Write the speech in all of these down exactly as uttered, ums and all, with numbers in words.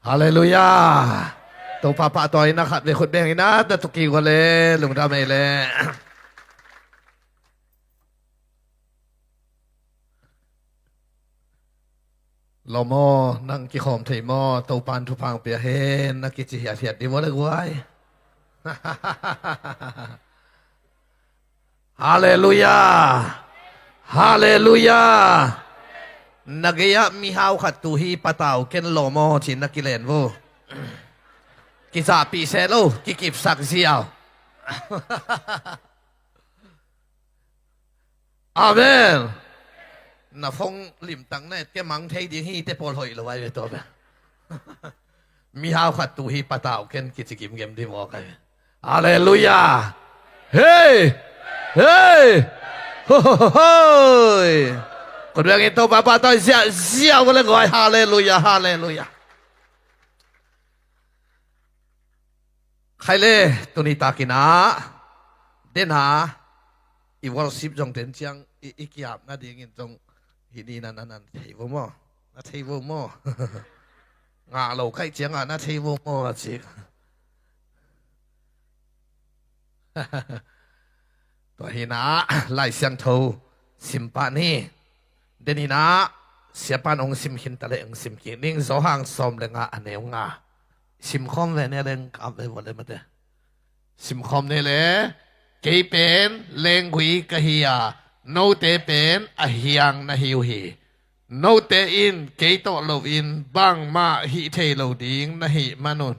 Halleluiah. Topa pahtawi na khat vei khut beng in a, na tuki gua le, lungdam ei le. Lawm aw, nang kikhawm thei maw? Topan thupha pia hen, na kici hiathiat dih vua le guai. Halleluiah. Halleluiah. Na gei-ah mihau khat tu hi, patau ken lawm aw ci-in na kilen vo. Kizahpih seh lo, kikipsak ziau. Amen. Na phone limtak na et kei mang thei ding hi, te pawl hoih lo ai ve tua ve. Mihau khat tu hi, patau ken kici gimgem dih mawk ai ve. Halleluiah. Hei. Hei. Ho, ho, ho, hoi. Kut beng in Topa pahtawi ziahziah vua le guai. Halleluiah. Halleluiah. Khai le, tuni takin ah, den a, i worship zong ten ciang, i, i ki-ap nadingin zong, hih ni na, na, na thei vo maw? Na thei vo maw? Ngah lo kaih ciang ah, na thei vo maw a ci. Tua hi-in ah, Lai Siangtho sim pah ni. Den in ah, siapa'n hong sim khin ta leh hong sim kik ning. Johan sawm le nga, a neu nga. Simkhawm ve ni leng, kap ve vua le mate. Simkhawm ni le, kei pen lenggui ka hi a, note pen a hiang na hi uh hi. Note in kei tawh loin bangmah hih thei lo ding na hih manun,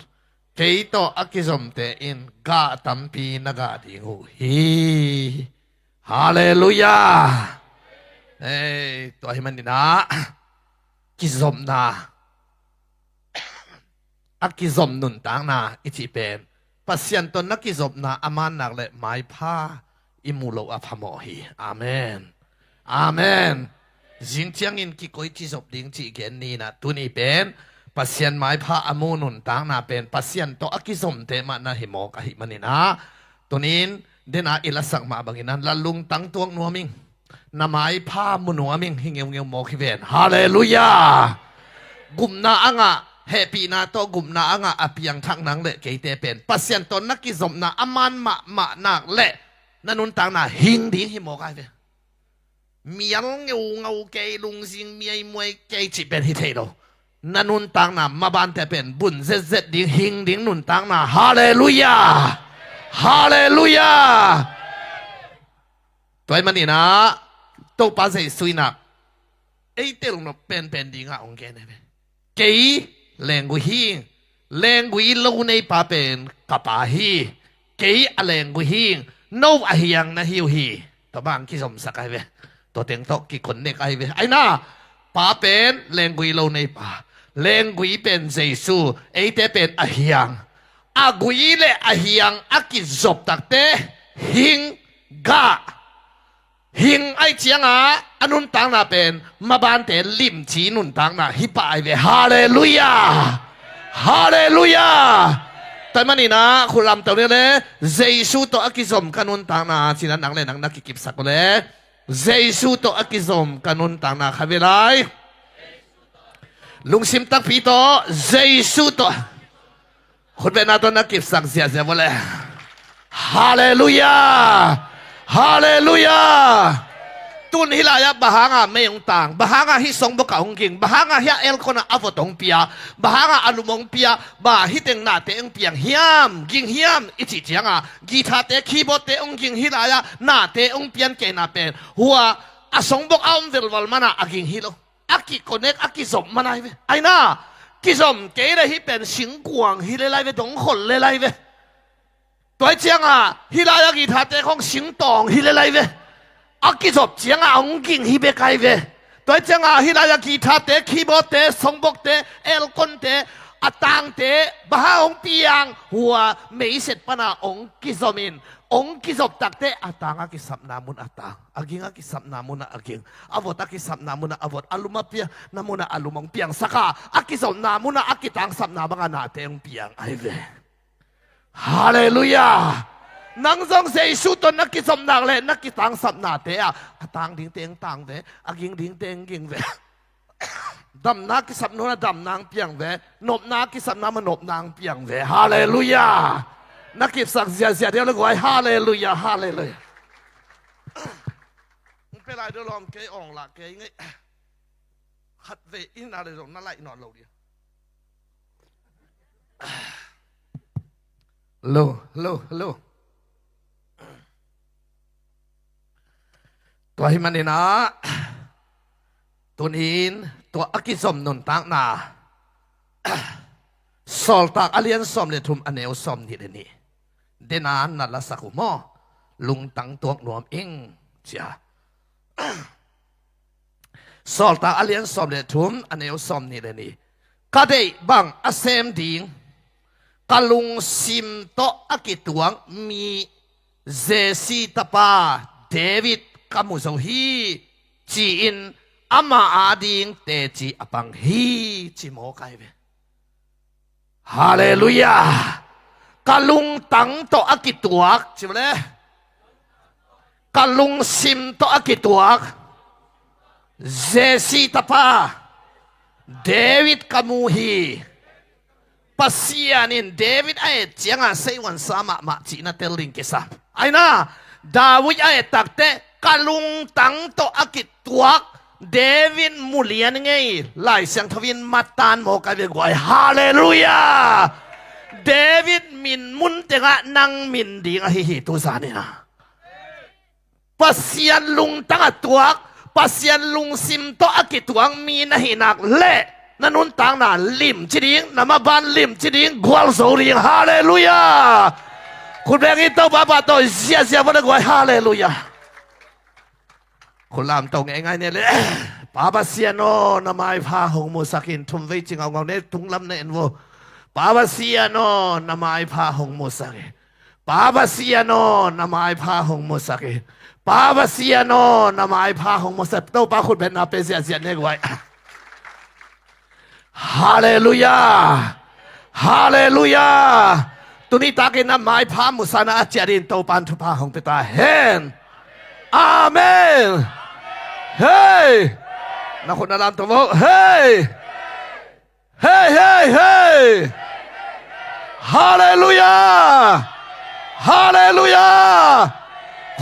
kei tawh a kizomte in gah tampi na gah ding uh hi. Halleluiah. Ei, tua ahih manin ah, kizopna, a kizom nuntakna i cih pen, Pasian tawh na kizopna a man nak leh maipha i muh loh a phamawh hi. Amen. Amen. Zing ciangin kikoi kizop ding cih gen ni-in ah, tuni pen Pasian maipha a muh nuntakna pen Pasian tawh a kizomte mah na hi mawk ahih manin ah, tuni-in den a i lasak mah bangin ah, la lungtang tuak nuam ing. Na maipha mu nuam ing, hi ngeungeu mawk hi ven. Halleluiah. Gupna a ngah, hehpihna tawh gupna a ngah a piangthak nang le keite pen, Pasian tawh na kizopna a man mahmah nak leh, na nuntakna hing ding hi mawk ai ve. Mial ngeungau kei, lungzing miaimuai kei cih pen hi thei lo. Na nuntakna mabante pen bun zetzet ding, hing ding nuntakna. Halleluiah. Halleluiah. Tua ahih manin ah, Topa Jesu in ah, ei tel nop penpen ding ah hong gen hi ve. Kei lenggui hi ing. Lenggui lo neipa pen ka Pa hi. Kei a lenggui hi ing. No a hiang na hi uh hi. Tua bang kizomsak ai ve. Tua teng tawh kiconnect ai ve. Ai na, Pa pen lenggui lo neipa. Lenggui pen Jesu. Eite pen a hiang. A gui le a hiang a kizop takte hing, gah. Hing ahih ciangah a nuntakna pen mabante limci nuntakna hi pah ai ve. Halleluiah. Halleluiah. Tua ahih manin ah, khut lamto ni le, Jesu tawh a kizom ka nuntakna ci-in ah, nang le nang na kikipsak uh le, Jesu tawh a kizom ka nuntakna kha ve lai. Lungsim takpi tawh Jesu tawh. Khutbetna tawh na kipsak ziahziah vua le. Halleluiah. Halleluiah. Tun hih lai-ah bang hangah mei hong tang, bang hangah hih songboka hong ging, bang hangah hih aircon-ah a vot hong pia, bang hangah a lum hong pia, bang hih teng nate hong piang hiam, ging hiam i cih ciangah, guitar-te, keyboard-te hong ging, hih lai-ah nate hong pian keina pen, hua a songbok a om velval manah a ging hi lo. A kiconnect, a kizop man ai ve. Ai na, kizom kei le hih pen singkuang hi lel ai ve, dongkhol lel ai ve. Tua ahih ciangah hih lai-ah guitar-te khawng singtawng hi lel ai ve. A kizop ciangah hong ging hi bek ai ve. Tua ahih ciangah hih lai-ah guitar-te, keyboard-te, songbokte, aircon-te, a tangte, bang hang hong piang, hua meiset pana hong kizom in, hong kizop takte a tang a kisapna mun a tang, a ging a kisapna munah a ging, a vot a kisapna munah a vot, a lum a pianna munah a lum hong piangsak a, a kizopna munah a kitangsapna bangah nate hong piang ai ve. Halleluiah. Nang zong Jesu tawh na kizop nak leh na kitangsapnate ah a tang dingte hong tang ve, a ging dingte hong ging ve. Damna kisap nunah damna ang piang ve. Nopna kisapna ma nopna ang piang ve. Halleluiah. Na kipsak ziahziah deuh le guai. Halleluiah, halleluiah. Hong pia lai deuh lawm, kei awng lah kei ngei. Khat ve in a le zong na laih nawn lo dia. Hello, hello, hello. Tua hi maninah tunin tua a kizom nuntakna Sawltak a lian sawm le thum a neu sawm nih le nih dena na lasak uh maw? Lungtang tuak nuam ing cia. Sawltak a lian sawm le thum a neu sawm nih le nih. Ka deih bang a sem ding, ka lungsim tawh a kituak mi Jesse tapa David ka mu zo hi, ci-in ama ading teci a pang hi, ci mawk ai ve. Halleluiah. Ka lungtang tawh a kituak, ci le. Ka lungsim tawh a kituak Jesse tapa David ka mu hi. Pasian in David a et cianga seiuansa mahmah cihna tel ding kisa. Aina, David a et takte ka lungtang tawh a kituak David mulian ngei. Lai Siangtho in matan mawk ai ve guai. Halleluiah. David min mun tengah nang min ding ahi hi tu zaninah. Pasian lungtang a tuak, Pasian lungsim tawh a kituak mi na hih nak leh na nuntakna limci ding, na maban limci ding, gualzo ding. Halleluiah. Khutbeng in Topa pahtawi ziahziah vua le guai. Halleluiah. Khulam to ngeingai ne le. Pa Pasian aw, na maipha hong musak in. Thumvei ci ngaungau ne, tunglam na en vo. Pa Pasian aw, na maipha hong musak in. Pa Pasian aw, na maipha hong musak in. Pa Pasian aw, na maipha hong musak. Topa khutbetna pe ziahziah ne guai. Halleluiah. Halleluiah. Tuni takin na maipha musana a ciatin Topan thupha hong pia ta hen. Amen. Hei. Na khut na lam to vo. Hei. Hei, hei, hei. Halleluiah. Halleluiah.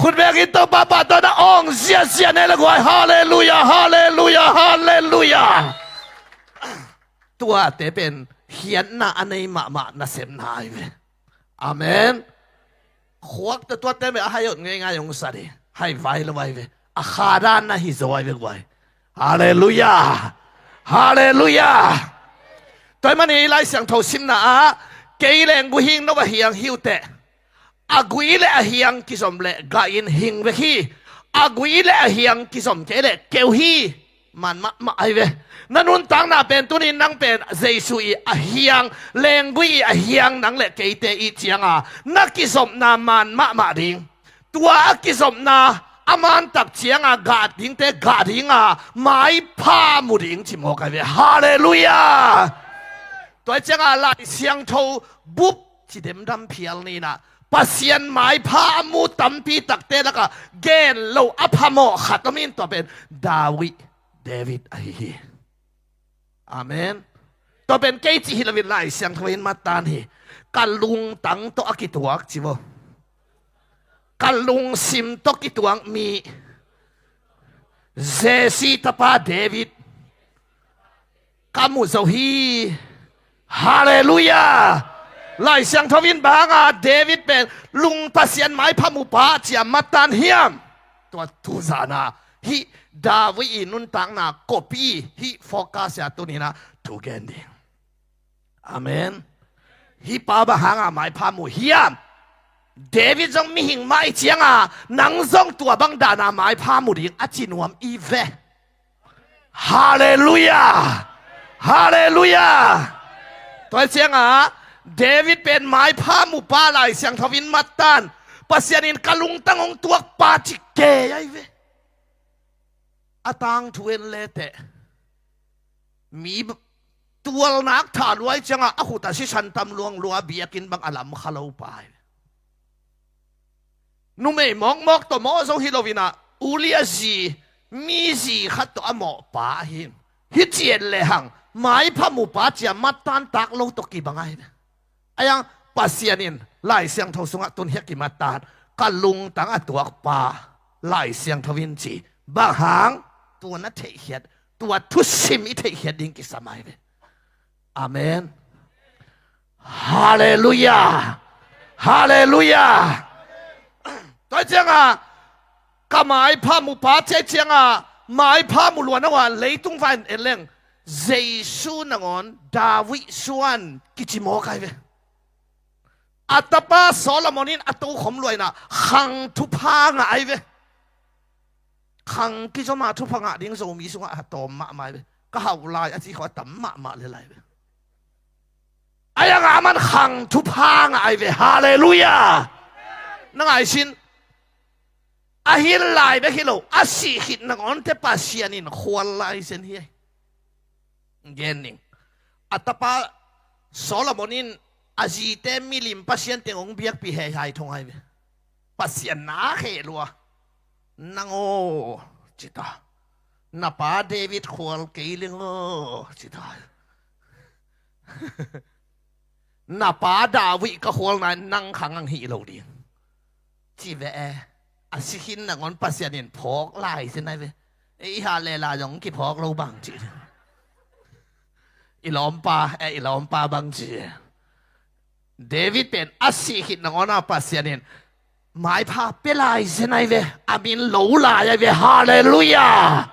Khutbeng in Topa pahtawi na awng ziahziah ne le guai. Halleluiah. Halleluiah. Halleluiah. Tuate pen khiatna a nei mahmah nasepna ai ve. Amen. Khuak tuatuate me a hai ot ngeingai hong sa ding. Hai vai lo ai ve. A khadan na hi zo ai ve guai. Halleluiah. Halleluiah. Tua hi manin Lai Siangtho simna ah kei leng guhing no a hiang hiuteh. A gui le a hiang kizom le gah in hing vek hi. A gui le a hiang kizom kei le keu hi. Man mahmah ai ve. Na nuntakna pen tunin nang pen Jesu i a hiang, lenggui i a hiang nang le keite i cianga na kizopna man mahmah ding. Tua a kizopna a mantak cianga gah dingte gah dinga maipha mu ding ci mawk ai ve. Halleluiah. Tua cianga Lai Siangtho bup ci demdam phial ninah Pasian maipha a mu tampi takte lakah gen lo a phamawh khat om in, tua pen David, David ahi hi. Amen. Tua pen kei cih hi loin Lai Siangtho in matan hi. Ka lungtang tawh a kituak ci vo. Ka lungsim tawh kituak mi Jesse tapa David ka mu zo hi. Halleluiah. Lai Siangtho in banga David pen lung Pasian maipha mupa cia matan hiam? Tua tuzana hih David i nuntakna kopi hih focus a tuninah thu gen ding. Amen. Hih pa bang hanga maipha mu hiam? David zong mihing mah i cianga nang zong tua bang dana maipha mu ding a ci nuam i ve. Halleluiah. Halleluiah. Tua cianga David pen maipha mupa Lai Siangtho in matan Pasian in ka lungtang hong tuakpa ci kei ai ve. A tangthu en leteh mi tualnak thaluai cianga a khut a sisan tam luanglua biakinn bang a lam kha lo pa hi. Numei mawkmawk tawh mawh zo hi loinah Ulia zi, mi zi khat tawh a mawh pa ahi. Hih cian lehang maipha mupa cia mattan tak lo tawh kibang ahi ve. Ahi hang Pasian in Lai Siangtho sungah tun hiah kimattan, ka lungtang a tuakpa Lai Siangtho in ci. Bang hang? Tua na theihkhiat, tua thusim i theihkhiat ding kisam ahi ve. Amen. Halleluiah. Halleluiah. Tua ciangah ka maipha mupa cia ciangah maipha mu luan aw a leitung vai en leng Jesu nangawn David suan kici mawk ahi ve. A tapa Solomon in a tokhom luaina khang thupha ngah ahi ve. Khang kizoma thupha ngah ding Zomi sungah a tawm mahmah ahi ve. Ka hauh lai a ci khawh a tam mahmah le lai ve. Ahi hangah aman khang thupha ngah ahi ve. Halleluiah. Na ngaihsun. A hil lai bek hi lo, a sih khit nangawnte Pasian in khual lai zen hi ahi. Gen ning. A tapa Solomon in a zite milim pasian teng hong biakpih heihai thong ahi ve. Pasian na kheh lua. Nang aw, ci ta. Na pa David khual kei leng aw, ci ta. Na pa David ka khual nai nang khang ang hi lo ding. Ci ve e. A sih khit nangawn Pasian in phawk lai zen ahi ve. E, i hah le la zong kiphawk lo bang ci. I lawmpa, e, i lawmpa bang ci. David pen a sih khit nangawn a Pasian in maipha pia lai zen ahi ve. A min lo lai ahi ve. Halleluiah.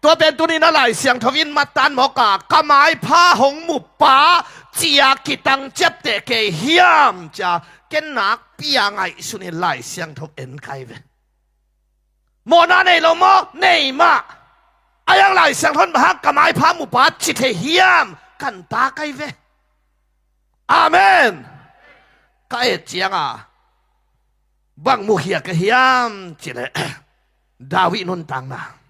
Tua pen tuni-in a Lai Siangtho in mattan mawk a, ka maipha hong mupa cia kitang ciapteh kei hiam cia ken nakpi-a ngaihsun in Lai Siangtho en ka hi ve. Mawhna nei lo maw? Nei mah. Ahi hang Lai Siangtho in bang hang ka maipha mupa ci thei hiam? Kan ta ka hi ve. Amen. Ka et ciangah bang mukhia ka hiam cileh David nuntakna.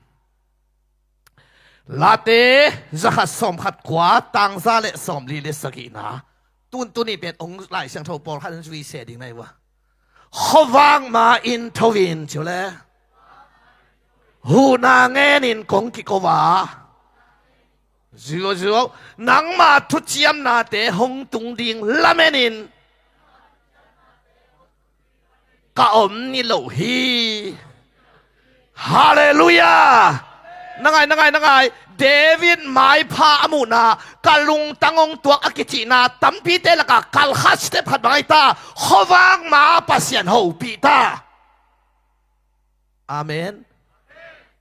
Late zakhat sawmkhat kua tangza le sawmli le sagihna. Tuntuni pen ong Lai Siangtho pawlkhat in zui se ding na hi uh a. Khuavak ma in tho in ci uh le. Huhna ngenin kong kiko a. Zuau zuau. Nangma thuciamnate hong tung ding lamenin ka om ni lo hi. Halleluiah. Na ngai, na ngai, na ngai. David maipha a muhna, ka lungtang hong tuak a kicihna tampite lakah kalkhat step khat bang ahi ta. Khuavak ma Pasian hopih ta. Amen.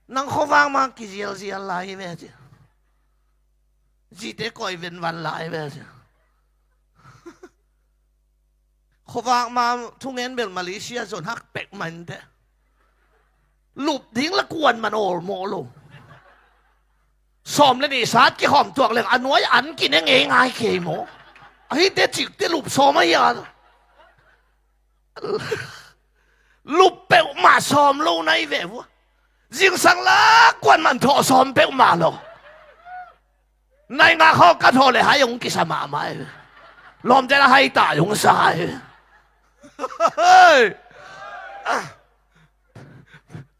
Nang khuavak ma kizialzial lai hi ve ci. Zite koi venvan lai hi ve ci. Khuavak ma thungen bel Malaysia zon hak pek mah inteh. Lup ding la kuan man awlmawh lo. Sawm le nih sat kihawm tuak leng a nuai an kine ngei ngai kei maw? Ahite cikte lup sawm ahi a. Lup peuhmah sawm lo na hi ve vua. Zingsang la kuan man thawh sawm peuhmah lo. Nai nga khaw ka thaw le hai hong kisa mahmah hi. Lawmte la hai ta hong sa hi.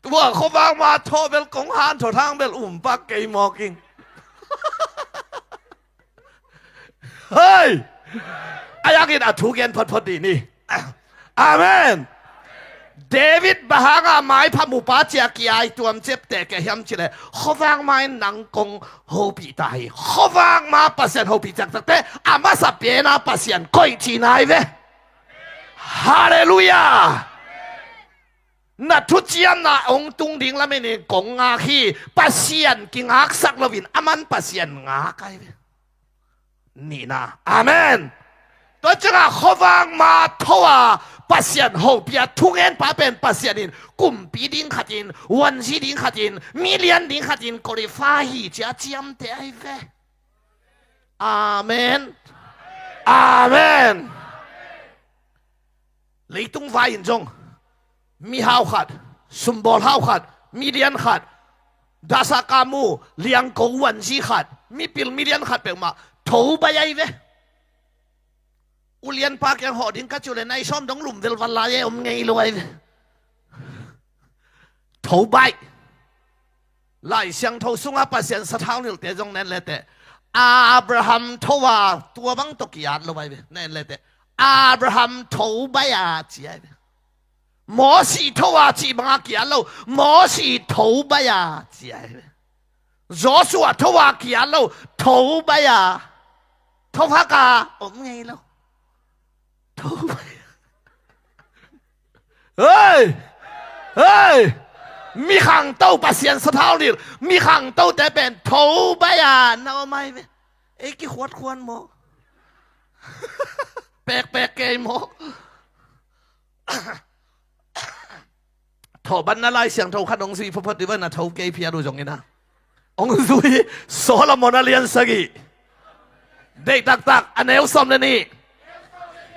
Tua khuavak ma thaw bel kong han thaw thang bel um pak kei mawk ing. Hei! A yakin a thu gen photphot dih ni. Amen. David bang hanga maipha mupa cia ki-ai tuam ciapteh kei hiam cileh khuavak ma in nang kong hopih ta hi. Khuavak ma Pasian hopih ciakciakte a masa pena Pasian koih cihna hi ve. Halleluiah. Na thuciamna hong tung ding lamenin kong ngak hi. Pasian kingaksak loin aman Pasian ngak ahi ve. Nihna. Amen. Tua ciangah khuavak ma tho a Pasian hopih a thungenpa pen Pasian in kumpi ding khatin, vuanzi ding khatin, milian ding khatin qualify hi cia ciamteh ahi ve. Amen. Amen. Leitung vai in zong mihau khat, sumbawl hau khat, milian khat, dahsa kamu liangko vuanzi khat, mipil milian khat peuhmah tho baih ahi ve. Ulianpa kiang hawh ding ka ci uh le nai sawm dong lum velval lai e om ngei lo ahi ve. Tho baih. Lai Siangtho sungah Pasian sathau nilhte zong na en leteh, Abraham tho a, tua bang tawh ki-at lo ahi ve. Na en leteh, Abraham tho baih a, ci ahi ve. Mosi tho a cih bangah ki-at lo, Mosi tho baih a, ci ahi ve. Joshua tho a ki-at lo, tho baih a. Tho hak a om ngei lo. Tho baih a. Hei! Hei! Mi khangto, Pasian sathau nilh mi khangtote pen tho baih a na om ahi ve. Ei kikhuatkhuan maw? Pekpek kei maw? Thawhbatna Lai Siangtho khat hong zui photphot dih ven, a tho kei phiat uh zongin a. Hong zui, Solomon a lian sagih, deih taktak, a neu sawm le nih.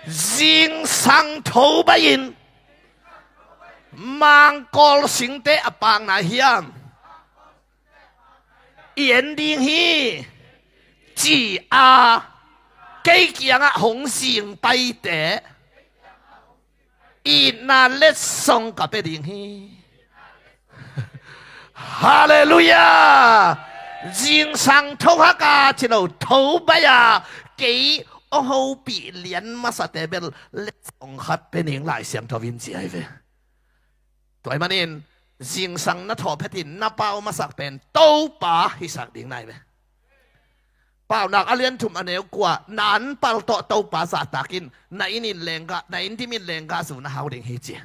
Zingsang tho baih in mangkawl singte a pakna hiam i en ding hi, ci-a kei kiangah hong zing paite itna letsong ka pia ding hi. Halleluiah! Zingsang tho hak a ci lo, tho baih a, kei hong hopih lian masate bel letsong khat pia ning, Lai Siangtho in ci ahi ve. Tua ahih manin zingsang na thawh phetin na pau masak pen Topa hisak ding na hi ve. Paunak a lian thum a neu kua, na anpal tawh Topa zahtak in, na inn in lenggah, na inn dim in lenggah zu na hau ding hi ci.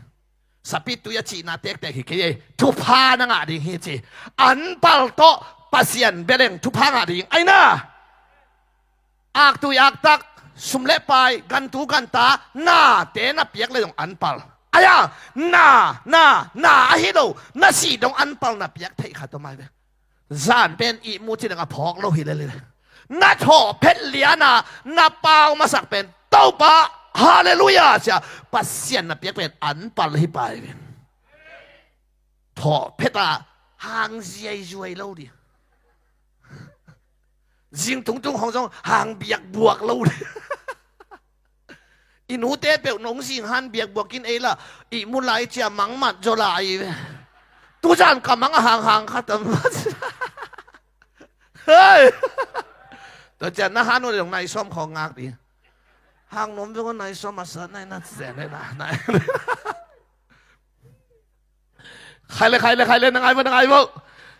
Sapit tui a cihna tektek hi kei ei, thupha na ngah ding hi ci. Anpal tawh Pasian bia leng thupha ngah ding ahi na. Aktui aktak, sum le pai, gantu ganta, nate na piak le dong anpal. Ahi a, na, na, na ahi lo, na si dong anpal na piak theih khat om ahi ve. Zan pen ihmu ci dong a phawk lo hi lel hi ve. Na thawh phet lian a na pau masak pen Topa, halleluiah, ci a Pasian na piak pen anpal hi pah hi ve. Thawh phet a hang ziaizuai lo dih. Zing tungtung hong zong hang biakbuak lo dih. I nute peuh nong zing han biakbuak in ei lah, ihmu lai ci a mangmat zaw lai ve. Tuzan ka mang a hanghang khat a mat. Hei! Tua ciang na han uh le dong nai sawm khawng ngak dih. Hang nuam ve, nai sawm a sa nai na zen le na, nai. Khai le, khai le, khai le, na ngai vo, na ngai vo.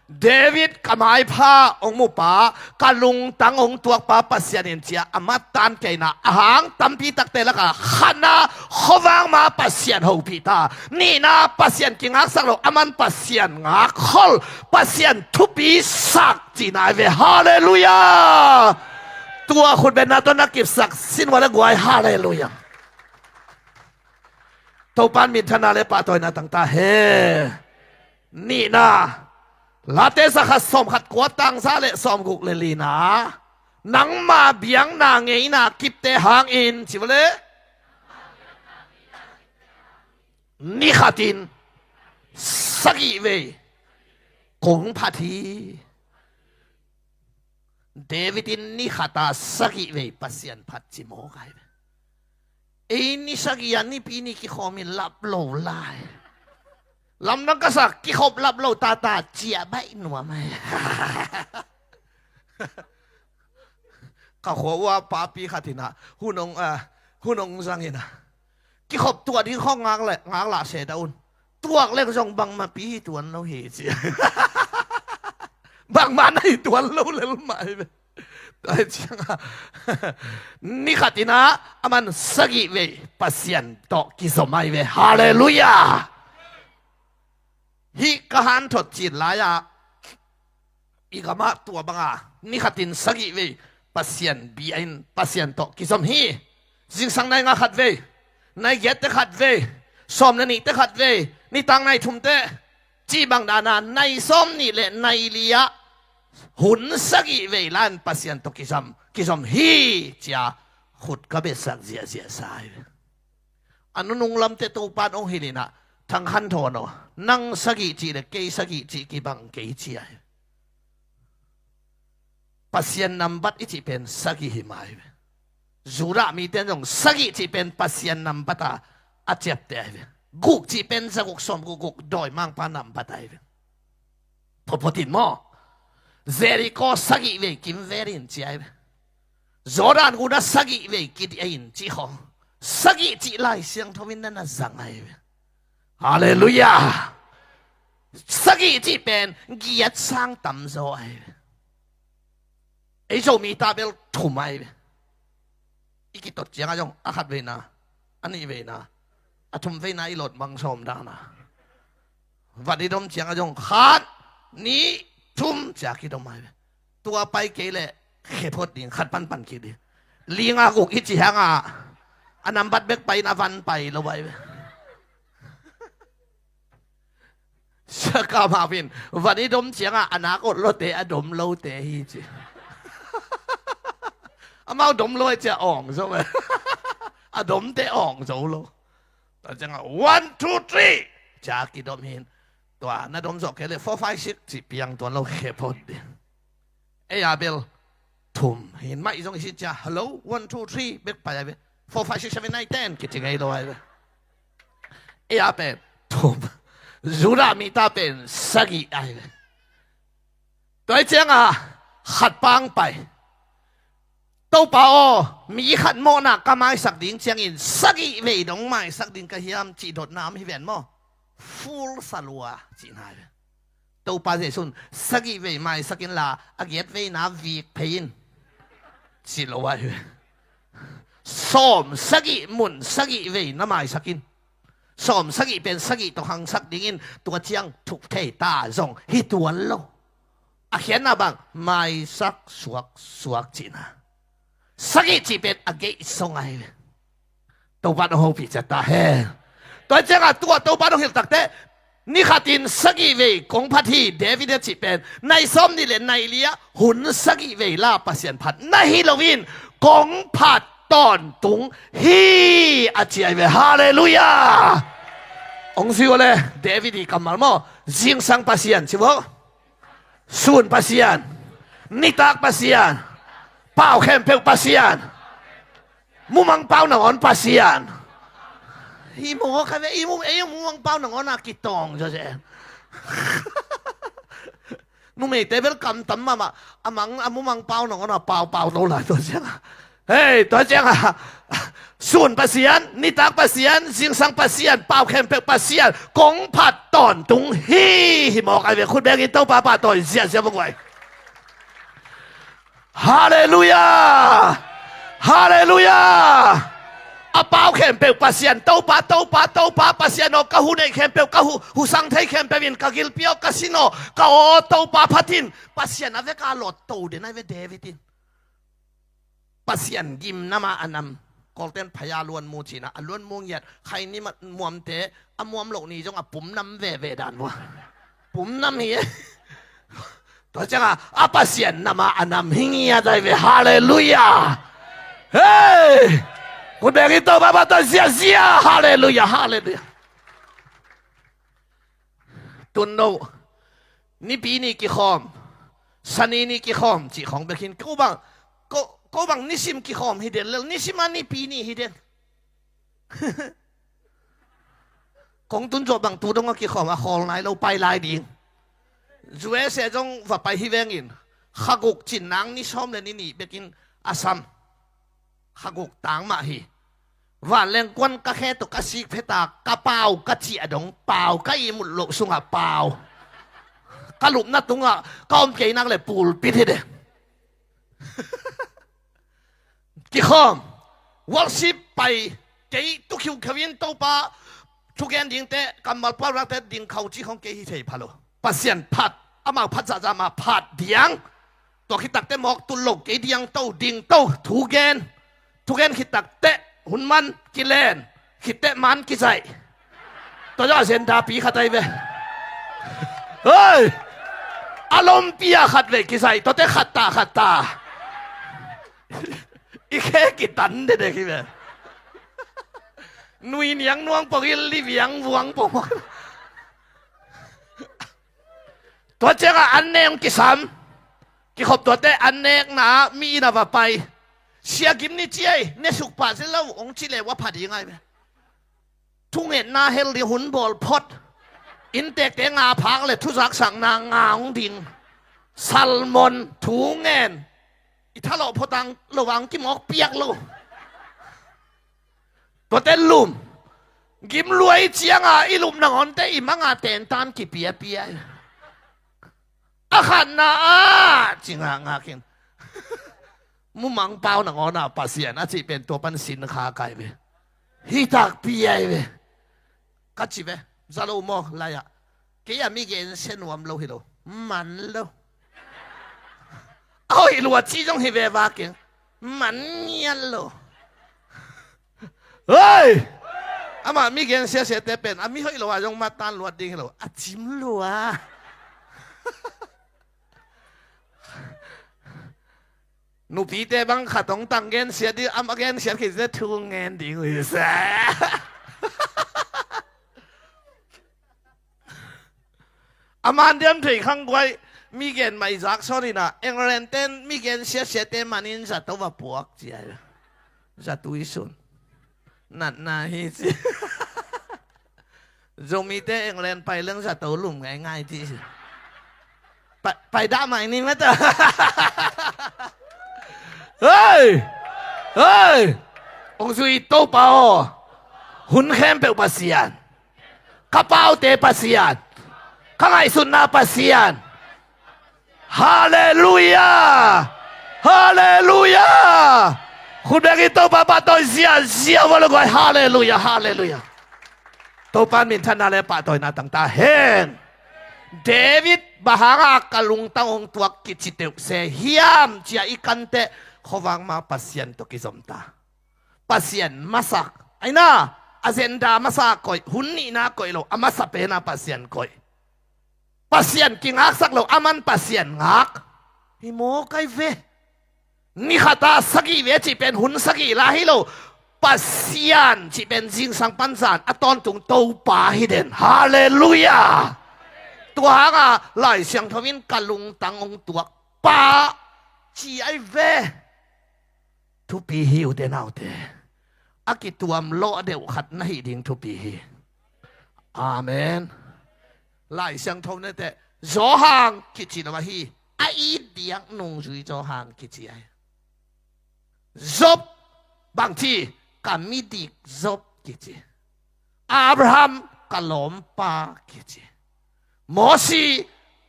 David ka maipha hong mupa, ka lungtang hong tuakpa Pasian in ci a, a mattan keina a hang tampi takte lakah khatna, khuavak ma Pasian hopih ta. Nihna, Pasian kingaksak lo, aman Pasian ngakkhol, Pasian thupi sak cihna hi ve. Halleluiah! Tua khutbetna tawh na kipsak sin ua le guai, halleluiah. Topa in minthanna le pahtawina tang ta hen. Nihna, Late zakhat sawmkhat kua, tang za le sawmguk le lina, nangma biakna ngeina kipte hangin, ci vo le, ni khatin sagih vei kong phat hi. David in ni khata sagih vei Pasian phat ci mawk ahi ve. Ei ni sagih a nipi ni kikhawmin lap lo lai. Lamdang ka sak, kikhop lap lo tata ciah baih nuam ahi. Ka khua ua papi khat in ah, hun hong, ah, hun hong zang in ah, kikhop tuah ding khawng ngak le, ngak lah se dah un. Tuak leng zong bangmah pi hi tuan lo hi ci. Bangmah na hi tuan lo lel mah hi ve. Tua hi ciangah ni khat in ah aman sagih vei Pasian tawh kizom ahi ve. Halleluiah. Hih ka hanthot cin lai-ah i gamah tua banga ni khatin sagih vei Pasian bia in Pasian tawh kizom hi. Zingsang nai nga khat vei, nai giatte khat vei, sawm le nihte khat vei, nitak nai thumte, cih bang dana nai sawm nih le nai li-ah hun sagih vei lan Pasian tawh kizom, kizom hi cia khut ka betsak ziahziah sa hi ve. A nunung lamte Topan hong hilh in ah, Thang Khan Thawn aw, nang sagih cih le kei sagih cih kibang kei ci ahi. Pasian nambat i cih pen sagih hi mah ahi ve. Judah mite in zong sagih cih pen Pasian nambat a a ciapteh ahi ve. Guk cih pen zaguk sawmguk guk dawimangpa nambat ahi ve. Photphot in maw. Jericho sagih vei kimvel in ci ai ve. Jordan gun ah sagih vei kidih in ci khawng. Sagih cih Lai Siangtho in na na zang ai ve. Halleluiah. Sagih cih pen giat sang tamzaw ai ve. Ei Zomi ta bel thum ai ve. I kitot ciangah zong a khat veina, a nih veina, a thum veina i lot mang sawm dana. Van i dom ciangah zong khat, nih, thum cia kidom ai ve. Tua pai kei leh khephot ding, khat panpan kik ding. Linga guk i ci hangah a nambat bek pai in a van pai lo ai ve. Siaka Mavin, van i dom ciangah a nak ot lote a dom lote hi ci. Amau dom lo ai cia awng zo ve. A domte awng zo lo. Tua ciangah one, two, three cia kidom hin. Tua na dom zawh kei leh four, five, six ci piang tuan lo khephot ding. Ei a bel thum hin mah i zong i sit cia hello, one, two, three bek pai ai ve. Four, five, six, seven, nine, ten kici ngei lo ai ve. Ei a pen thum. Judah mi ta pen sagih ai ve. Tua i ciangah khat pang pai. Topa aw, mi khat mawhna ka maisak ding ciangin sagih vei dong maisak ding ka hiam cih dotna om hi ven maw? Full salua cihna ai ve. Topa Jesuh in sagih vei maisak inla a giat veina vik phei in ci lo ai ve. Sawm sagih mun sagih vei na maisak in. Sawm sagih pen sagih tawh hangsak dingin tua ciang thuk thei ta zong hi tuan lo. A khiatna bang maisak suaksuak cihna. Sagih cih pen a geih song ai ve. Topa nong hopih ciat ta hen. Tua ciangah tua Topa nong hilh takteh ni khatin sagih vei kong phat hi. David a cih pen nai sawm nih le nai li ah hun sagih vei la Pasian phat na hi loin kong phat tawntung hi a ci ai ve. Halleluiah. Ong zui uh le David i kammal maw? Zingsang Pasian ci uh. Sun Pasian, nitak Pasian, pau khempeuh Pasian, mumang pau nangawn Pasian. I mawk a ve, i mu, ei mumang pau nangawn a kitawng zawzen. Numeite bel kamtam mahmah, a mang a mumang pau nangawn a paupau lo lai tua ciangah. Hei, tua ciangah sun Pasian, nitak Pasian, zingsang Pasian, pau khempeuh Pasian kong phat tawntung hi. Hi mawk ai ve. Khut bengin Topa pahtawi ziahziah vung uai. Halleluiah. Halleluiah. A pau khempeuh Pasian, Topa, Topa, Topa Pasian aw, ka hu neih khempeuh, ka hu, hu sang thei khempeuh in ka gilpi aw, ka sin aw, ka aw Topa phat in. Pasian a veka lawt to den ai ve David in. Pasian gimna mah a nam. Kawlten phaya luanmu cihna a luanmu ngiat khai ni muamte a muam loh ni zong a pum nam veve dan vua. Pum nam hi e. Tua ciangah a Pasian namah a nam hi ngiat ai ve. Halleluiah. Hei. Khut bengin Topa pahtawi ziahziah. Halleluiah. Halleluiah. Tun no Nipi ni kikhawm, Sani ni kikhawm cih khawng bek hin ko bang, ko, ko bang nisim kikhawm hi den lel, nisim a Nipi ni hi den. Kong tun zawh bang tu dong a kikhawm a khawl nai lo pai lai ding. U S A zong va pai hi vengin kha guk cin nang ni sawm le ni nih bekin a sam. Kha guk tang mah hi. Vanleng kuan ka khe tawh ka sik pheta ka pau ka ciah dong pau ka ihmut loh sungah pau. Ka lupna tungah ka om kei nak le pulpit hi de. Kikhawm. Worship pai kei tu khiukheu in Topa thugen dingte kammal paurakte ding khau ci khawng kei hi thei pha lo. Pasian phat, amau phat zahzah mah phat diang. Tua khit takteh mawk tul lo kei diang to, ding to, thugen. Thugen khit takteh hun man kilen, khitteh man kizaih. Tua zah agenda pi khat ahi ve. Hei! A lompi a khat vei kizaih, tuate khat ta, khat ta. I khe kitan dedek hi ve. Nui niang nuang pongin liviang vuang pong. Tua ciangah an nek hong kisam. Kikhop tuate an nekna ah mi inn ah va pai. Sia gim ni ciai, ne suk pah zel lo hong ci le ua pha ding ai ve. Thungetna hel ding hun bawl phot. Inntekte nga phak le thuzaksakna nga hong ding. Salmon thu ngen. I thalawh photang lo vang kimawk piak lo. Tuate lum. Gimluai cianga i lum nangawnte i manga tentan kipiapia. A khatna ah ci ngakngak in. Mumang pau nangawn ah Pasian a cih pen tua pan sin kha kai ve. Hi takpi ai ve. Ka ci ve. Za lo maw lai ah. Kei a mi gensia nuam lo hi lo. Man lo. A hoih lua ci zong hi ve vakin. Man ngiat lo. Hei! Amah mi gensia siate pen a mi hoih lo a zong matan luat ding hi lo. A cim lua. Nupite bang khat hong tang gensiat ding, a gensiat khit zia thu ngen ding uh hi sa. A man diam thei khang guai, mi gen mai zak sawn inah, England ten mi gen siatsiate manin zato va puak cia. Zatui sun. Natna hi ci. Zomite England pai leng zato lum ngaingai ci. Pai, pai dah mai ni mata. Hei! Hei! Hong zui Topa aw. Hun khempeuh Pasian. Ka paute Pasian. Ka ngaihsutna Pasian. Halleluia! Halleluia! Khut bengin Topa pahtawi ziazia ua lo guai. Halleluia! Halleluia! Topa minthanna le pahtawina tang ta hen. David bang hanga ka lungtang hong tuak kici teuh se hiam cia i kanteh khuavang ma Pasian tawh kizom ta. Pasian masak. Aina, agenda masa koih, hun nihna koih lo, a masa pena Pasian koih. Pasian kingaksak lo, aman Pasian ngak. Hi maw kai ve. Ni khata sagih ve cih pen hun sagih la hi lo. Pasian cih pen zingsang panzan a tawntung Topa hi den. Halleluia. Tua hanga Lai Siangtho in ka lungtang hong tuak pa ci ai ve. Thupi hi ute naute. A kituam lawh deuh khat na hih ding thupi hi. Amen. Lai Siangtho nete Johan kici lo ahi. A it diak nungzui Johan kici ahi. Job bangci ka midik Job kici. Abraham ka lawmpa kici. Mosi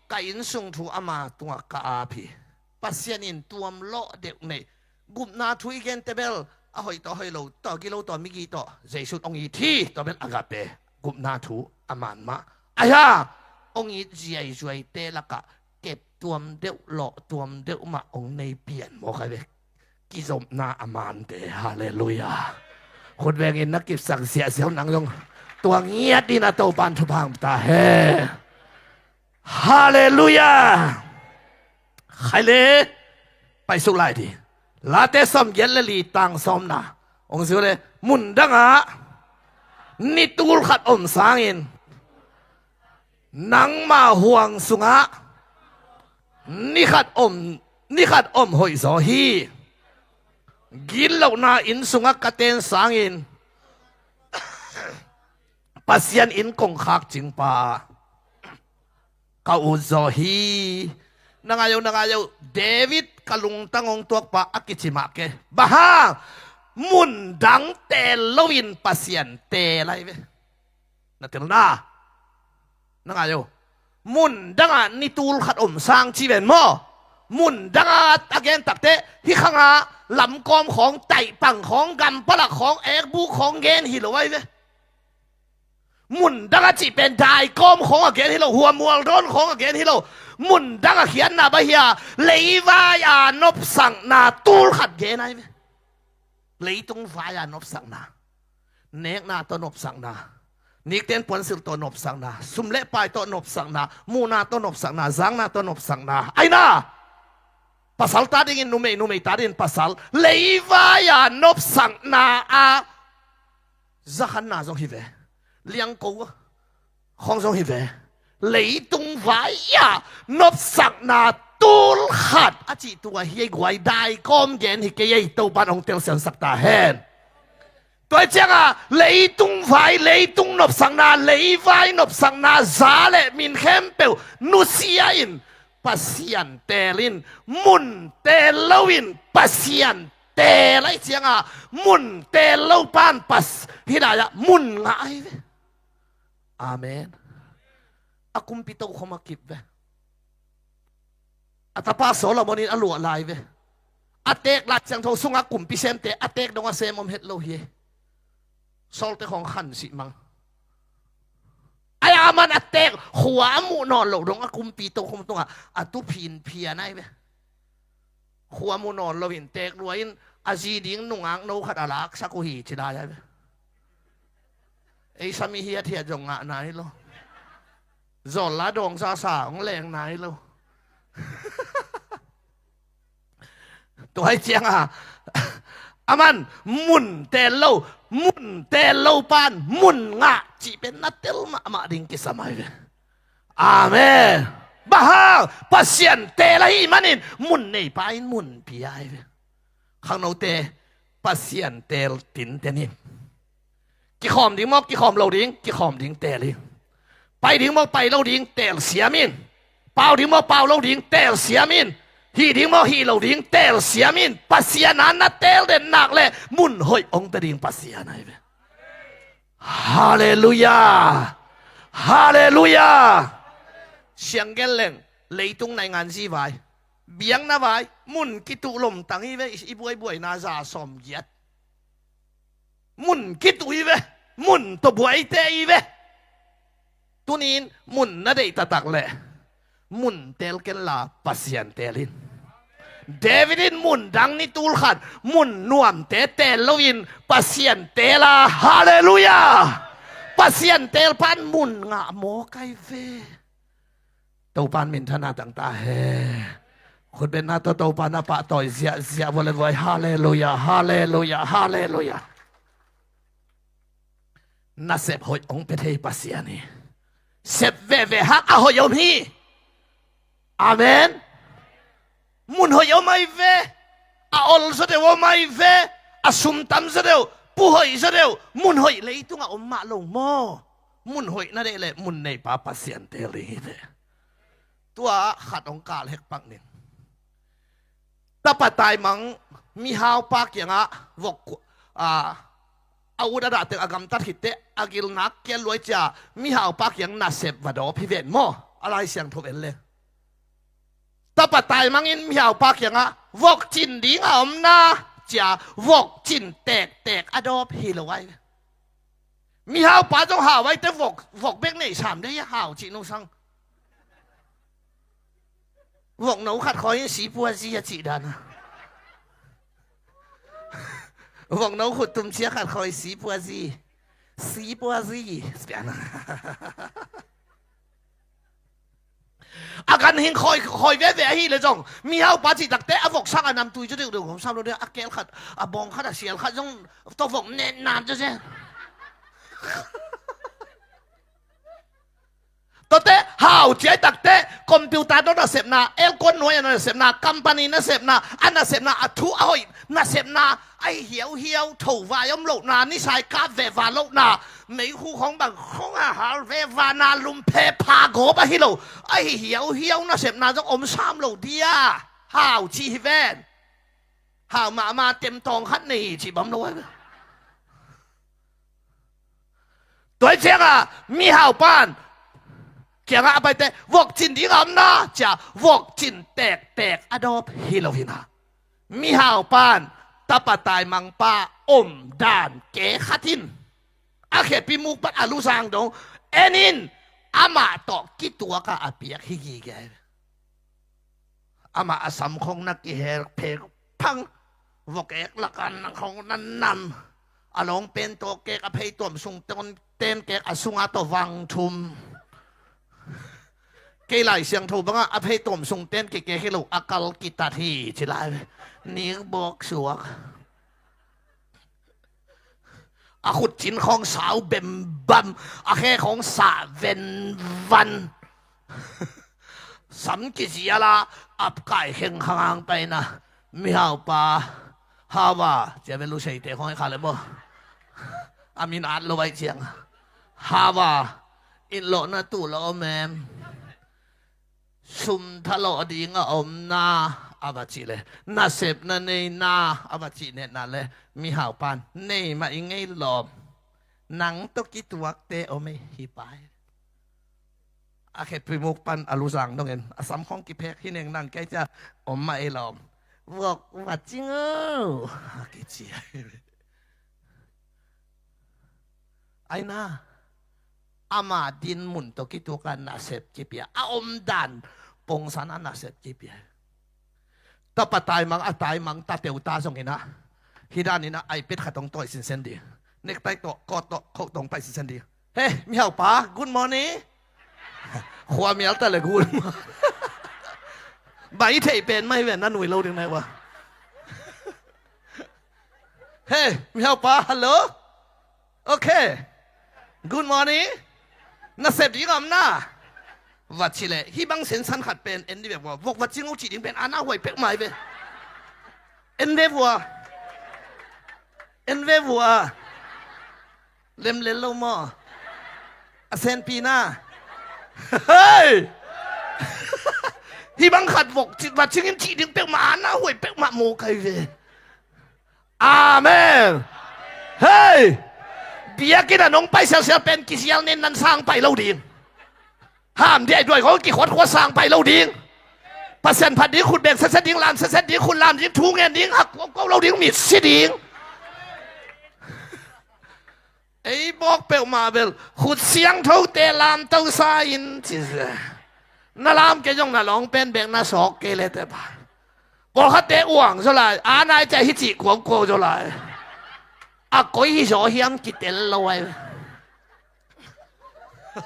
ka innsung thu ama tungah ka ap hi. Pasian in tuam lawh deuh nei. Gupna thu i gente bel a hoih tawh hoih lo tawh gilo tawh migi tawh Jesu hong it hi tawh bel agape. Gupna thu a man mah. Ahi a hong it ziaizuaite lakah kep tuam deuh lawh tuam deuh mah hong nei pian maw kai ve. Kizopna a mante. Halleluia. Khut bengin na kipsak ziahziah nang zong tua ngiat dina Topan thupha ta he. Halleluia. Khai le. Paisuk lai di. Late sawm giat le li tang sawmna. Hong ziu le mundangah ni tul khat om sangin nangma huang sungah ni khat om, ni khat om hoih zaw hi. Gitlohna inn sungah ka ten sangin Pasian inn kongkhak cingpa ka ut zaw hi. Na ngai o, na ngai o, David ka lungtang hong tuakpa a kici mah ke. Bang hang mundang teel loin Pasian teel lai ve. Na telna. Na ngai o. Mundangah ni tul khat om sang ci ven maw? Mundangah a gen takte hi khangah lamkawm khawng, taihpang khawng, gampalak khawng, ekbuk khawng gen hi lo ai ve. Mundangah cih pen daikawm khawng a gen hi lo, huamual dawn khawng a gen hi lo. Mundangah khiatna bang hia, leivai a nopsakna tul khat gen ai ve. Leitung vai a nopsakna. Nekna tawh nopsakna. Nikten puansilh tawh nopsakna. Sum le pai tawh nopsakna. Muhna tawh nopsakna. Zakna tawh nopsakna. Aina. Pasal ta dingin numei, numei ta dingin pasal. Leivai a nopsakna a zakhanna zong hi ve. Liangko khawng zong hi ve. Leitung vai-ah nopsakna tul khat a cih tua hi ei guai, daikawm gen hi kei ei, Topan hong telsiansak ta hen. Tua hi ciangah leitung vai, leitung nopsakna, leivai nopsakna, za le min khempeuh nusia in, Pasian teel in, mun teel loin Pasian teel ahi ciangah, mun teel lo pan Pas-, hih lai-ah mun ngah ahi ve. Amen. A kumpi tokhom a kip ve. A tapa Solomon in a luah lai ve. A teek Lai Siangtho sungah kumpi semte a teek dong a sem om het lo hi. Sawlte khawng khan sih mang. Ai, aman a teek khua a muh nawn lo dong a kumpi tokhom tungah a tu phinphian ahi ve. Khua mu nawn loin teek lua in a zi ding nungak no khat a laksak uh hi ci lai ahi ve. Ei sami hiathiat zong ngah nai lo. Zawl la dawng sasa hong leng nai lo. Tua hi ciangah aman mun teel lo, mun teel lo pan mun ngah cih pen na tel mahmah ding kisam ahi ve. Amen. Bang hang, Pasian teel ahih manin mun neipa in mun pia ahi ve. Khangnote, Pasian teel tinten in. Kikhawm ding maw, kikhawm lo ding, kikhawm ding teel in. Pai ding maw, pai lo ding teel siam in. Pau ding maw, pau lo ding teel siam in. Hih ding maw, hih lo ding teel siam in. Pasian a na teel den nak leh mun hoih hong pia ding Pasian ahi ve. Halleluiah. Halleluiah. Siang gen leng, leitung naingan zi vai, biakna vai, mun kituh lomtang hi ve, i buaibuaina za sawm giat. Mun kituh hi ve, mun tawh buaite hi ve. Tuni-in mun na deih taktak leh mun teel kenla Pasian teel in. David in mun dang ni tul khat, mun nuamte teel loin Pasian teel a, halleluiah. Pasian teel pan mun ngah mawk ahi ve. Topa'n minthanna tang ta hen. Khutbetna tawh Topa'n a pahtawi ziahziah vua le vua hi. Halleluiah, halleluiah, halleluiah. Nasep hoih hong pia thei Pasian hi. Sep veve hang a hoih om hi. Amen. Mun hoih om ahi ve. A ol zaw deuh om ahi ve. A sum tam zaw deuh, pu hoih zaw deuh, mun hoih leitungah om mah lo maw. Mun hoih na deih leh mun neipa Pasian teel ding hi ve. Tua khat hong kal hekpak ning. Tapa taimang mihaupa kiangah vok, a, a ut a dah teng a gamtat khit teh a gilna kial lua hi ciah mihaupa kiang nasep va dawp hi ven maw. A Lai Siangtho en le. Tapa taimang in mihaupa kiangah vok cin ding a om na, ciah vok cin tektek a dawp hi lo ahi. Mihaupa zong hau ahi teh vok, vok bek nei sam dei a hau cih nusang. Vok no khat khawi in sipuazi a cih dan a. Vok no khut tum cia khat khawi sipuazi. Sipuazi. Spiana. A ganhing khawi, khawi veve ahi le zong mihaupa cih tak teh a vok sang a namtui zaw deuhdeuh om sam lo deuh a, keel khat, a bawng khat, a sial khat zong tawh vok net nat zaw zen. Tua teh hau ciai tak teh computer tawh nasepna, aircon nuai a nasepna, company nasepna, a nasepna, a thu a hoih nasepna, ahi hiauhiau, tho vai om lohna, nisai kap ve va lohna, meikhu khong bang khong a hal ve va na, lum phe pha gawp ahi lo, ahi hiauhiau nasepna zong om sam lo dia. Hau ci hi ven. Hau mahmah tem tawng khat nei hi ci bam lo ahi ve. Tua hi ciangah mihaupa'n kiangah a pai teh vok cin ding a om na, ciah vok cin tektek a dawp hi lo hi na. Mihaupa'n tapa taimangpa om dan ke khat in a khepi muk pan a lusang dong en in amah tawh kituak a a piak hi gige. Amah a sam khong na kihel phek phang, vok ek lakan khong na nam, a lawng pen tawh kek, a phei tuam sung ten kek, a sunga tawh vang thum. Kei Lai Siangtho bangah a phei tuam sung ten kikek hi lo, a kal kitat hi ci lai ve. Nik bawk suak. A khut cin khawng sau bembam, a khe khawng sah venvan. Sam kizial a, ap kai khengkhang paina, mihaupa, hau a, cia ve lu seite khawng i kha le maw. A min at lo aih ciang, hava, inlawhna tuh la om em? Sum thalawh ding a om na, a va cih leh, nasepna nei na, a va cih netna leh, mihaupan, nei mah i ngei lawm. Nang tawh kituakte om ei hi pai. A khe pimuk pan a luzang dongin a samkhong kiphek hi neng nang kei cia om mah ei lawm. Vok va cing o, a kici. Aina, ama din mun tawh kituak a nasep kipia, a omdan pongsan a nasep kipia. Tapa taimang, a taimang, tateu ta zongin ah, hi danin ah, iPad khat hong tawi sinsen ding. Necktie tawh, coat tawh, coat tawh hong pai sinsen ding. He, mihaupa, good morning. Khua mial ta le good morning. Bai thei pen mai ven na nui lo ding nai wa. He, mihaupa, hello. Okay. Good morning. Nasep ding om na. Va ci leh, hi bang sensan khat pen en di bek vua. Vok va cing o ci ding pen ana huai pek mai ve. En ve vua. En ve vua. Lem lel lo maw? A senpi na. Hei! Hi bang khat vok ci, va cingin ci ding pek mah, ana huai pek mah maw kai ve. Amen. Hei! Biakinn a nong pai sialsial pen kisial nen nan sang pai lo ding. Ham diai duai khong kikhuatkhuat sang pai lo ding. Pasian phat ding, khut beng setset ding, lam setset ding, khut lam ding, thu ngen ding, hak ko lo ding, mit si ding. Ei bawk peuhmah bel khut siangthote lamto sa in ci ze. Na lam kei zong na lawng pen bek na sawk kei le te pa. Pawlkhatte uang zaw lai, a nai cia hi cih kuangkuang zaw lai. A koi hi zaw hiam kitel lo ai.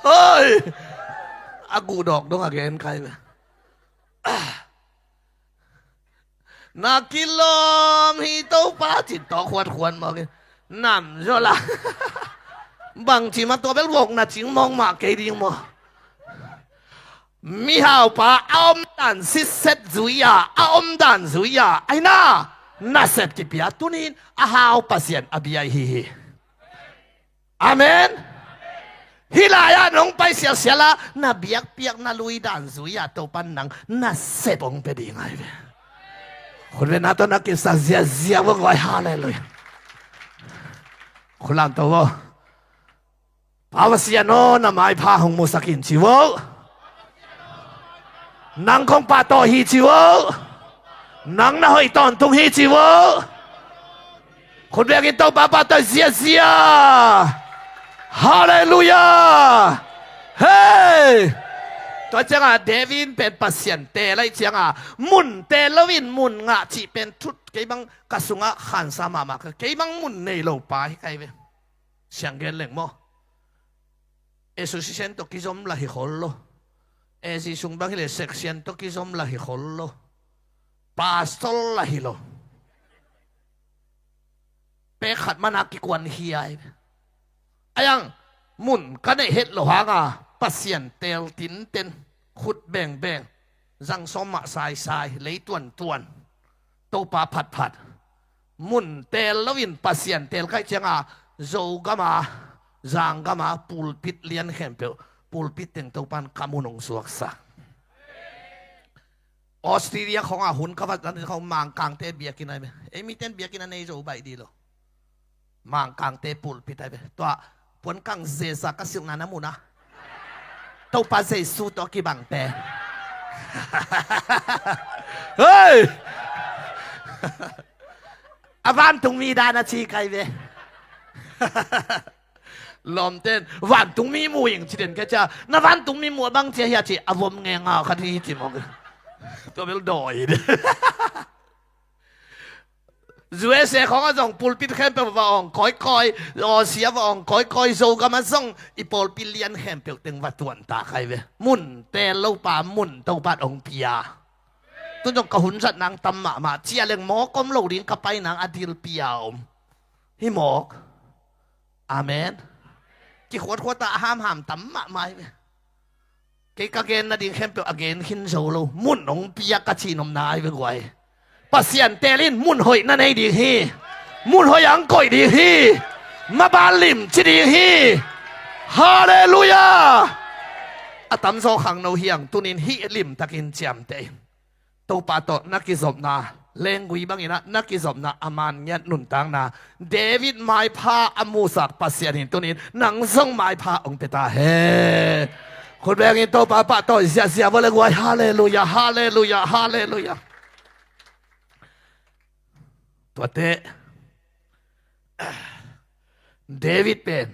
Hoi! A guhdawk dong a gen kai ve. Na kilawm hi Topa cin tawh khuatkhuat mawk in nam zaw la. Bangci mah tua bel vok na cing mawk mah kei ding maw? Mihaupa a omdan sitset zui-a, a omdan zui-a, aina nasep kipia tunin a hau Pasian a bia hi hi. Amen. Hih lai-ah nong pai sialsial ah na biakpiak na lui dan zui-ah Topan nang nasep hong pia ding ai ve. Khutbetna tawh na kinsa ziazia vo guai, halleluiah. Khulam to vo. Pa Pasian aw, na maipha hong musak in ci vo. Nang kong pahtawh hi ci vo. Nang na hoih tawntung hi ci vo. Khut bengin Topa pahtawh ziazia. Halleluiah. Hei! Tua ciangah David in pen Pasian teel aih ciangah mun teel loin mun ngah cih pen thut kei bang ka sungah khansa mahmah ka, kei bang mun nei lo pa hi kai ve. Siang gen leng maw? Association tawh kizom la hi khol lo. A Z sung bang hileh section tawh kizom la hi khol lo. Pastor la hi lo. Pek khat mana kikuan hi ai. Ayang mun ka neih het lo hanga Pasian teel tinten, khut bengbeng, zang sawm mah saisai, lei tuantuan, Topa phatphat. Mun teel loin Pasian teel kaih cianga Zogama, Zanggama pulpit lian khempeuh, pulpit teng Topan ka mun hong suaksak. Australia khonga hun ka vat dan khong Mangkangte biakinn ai me. Ei miten biakinn a nei zo baih di lo. Mangkangte pulpit ai me. Tua puan kang zeza ka silhna na muna. Topa Jesu tawh kibangte. Hei! A vantungmi dan a ci kai ve. Lawmten vantungmi mu ing ci den kei cia. Na vantungmi mu a bang cia hia ci a vom ngenga khat hi ci mawk. Tua bel dawi. U S A khong a zong pulpit khempeuh va ong kawikawi, Aussie a va ong kawikawi, Zogam a zong i pawlpi lian khempeuh teng va tuan ta khai ve. Mun teel lo pa mun Topa ong pia. Tun zong ka hun zat nang tam mahmah cia leng mawk om lo ding ka pai nang a dil pia om. Hi mawk. Amen. Kikhuatkhuat a hamham tam mahmah hi ve. Kei ka gen nading khempeuh a gen khin zo lo. Mun hong pia ka cihnopna ai ve guai. Pasian teel in mun hoih na nei ding hi. Mun hoih ang koih ding hi. Maban lim ci ding hi. Halleluiah. A tamzaw khangno hi ang, tunin hih limtakin ciamteh in. Topa tawh na kizopna, lenggui bangin ah na kizopna, a man ngiat nuntakna, David maipha a musak Pasian in tunin nang zong maipha hong pia ta hen. Khut bengin Topa pahtawi ziahziah vua le guai. Halleluiah, halleluiah, halleluiah. Tuate, David pen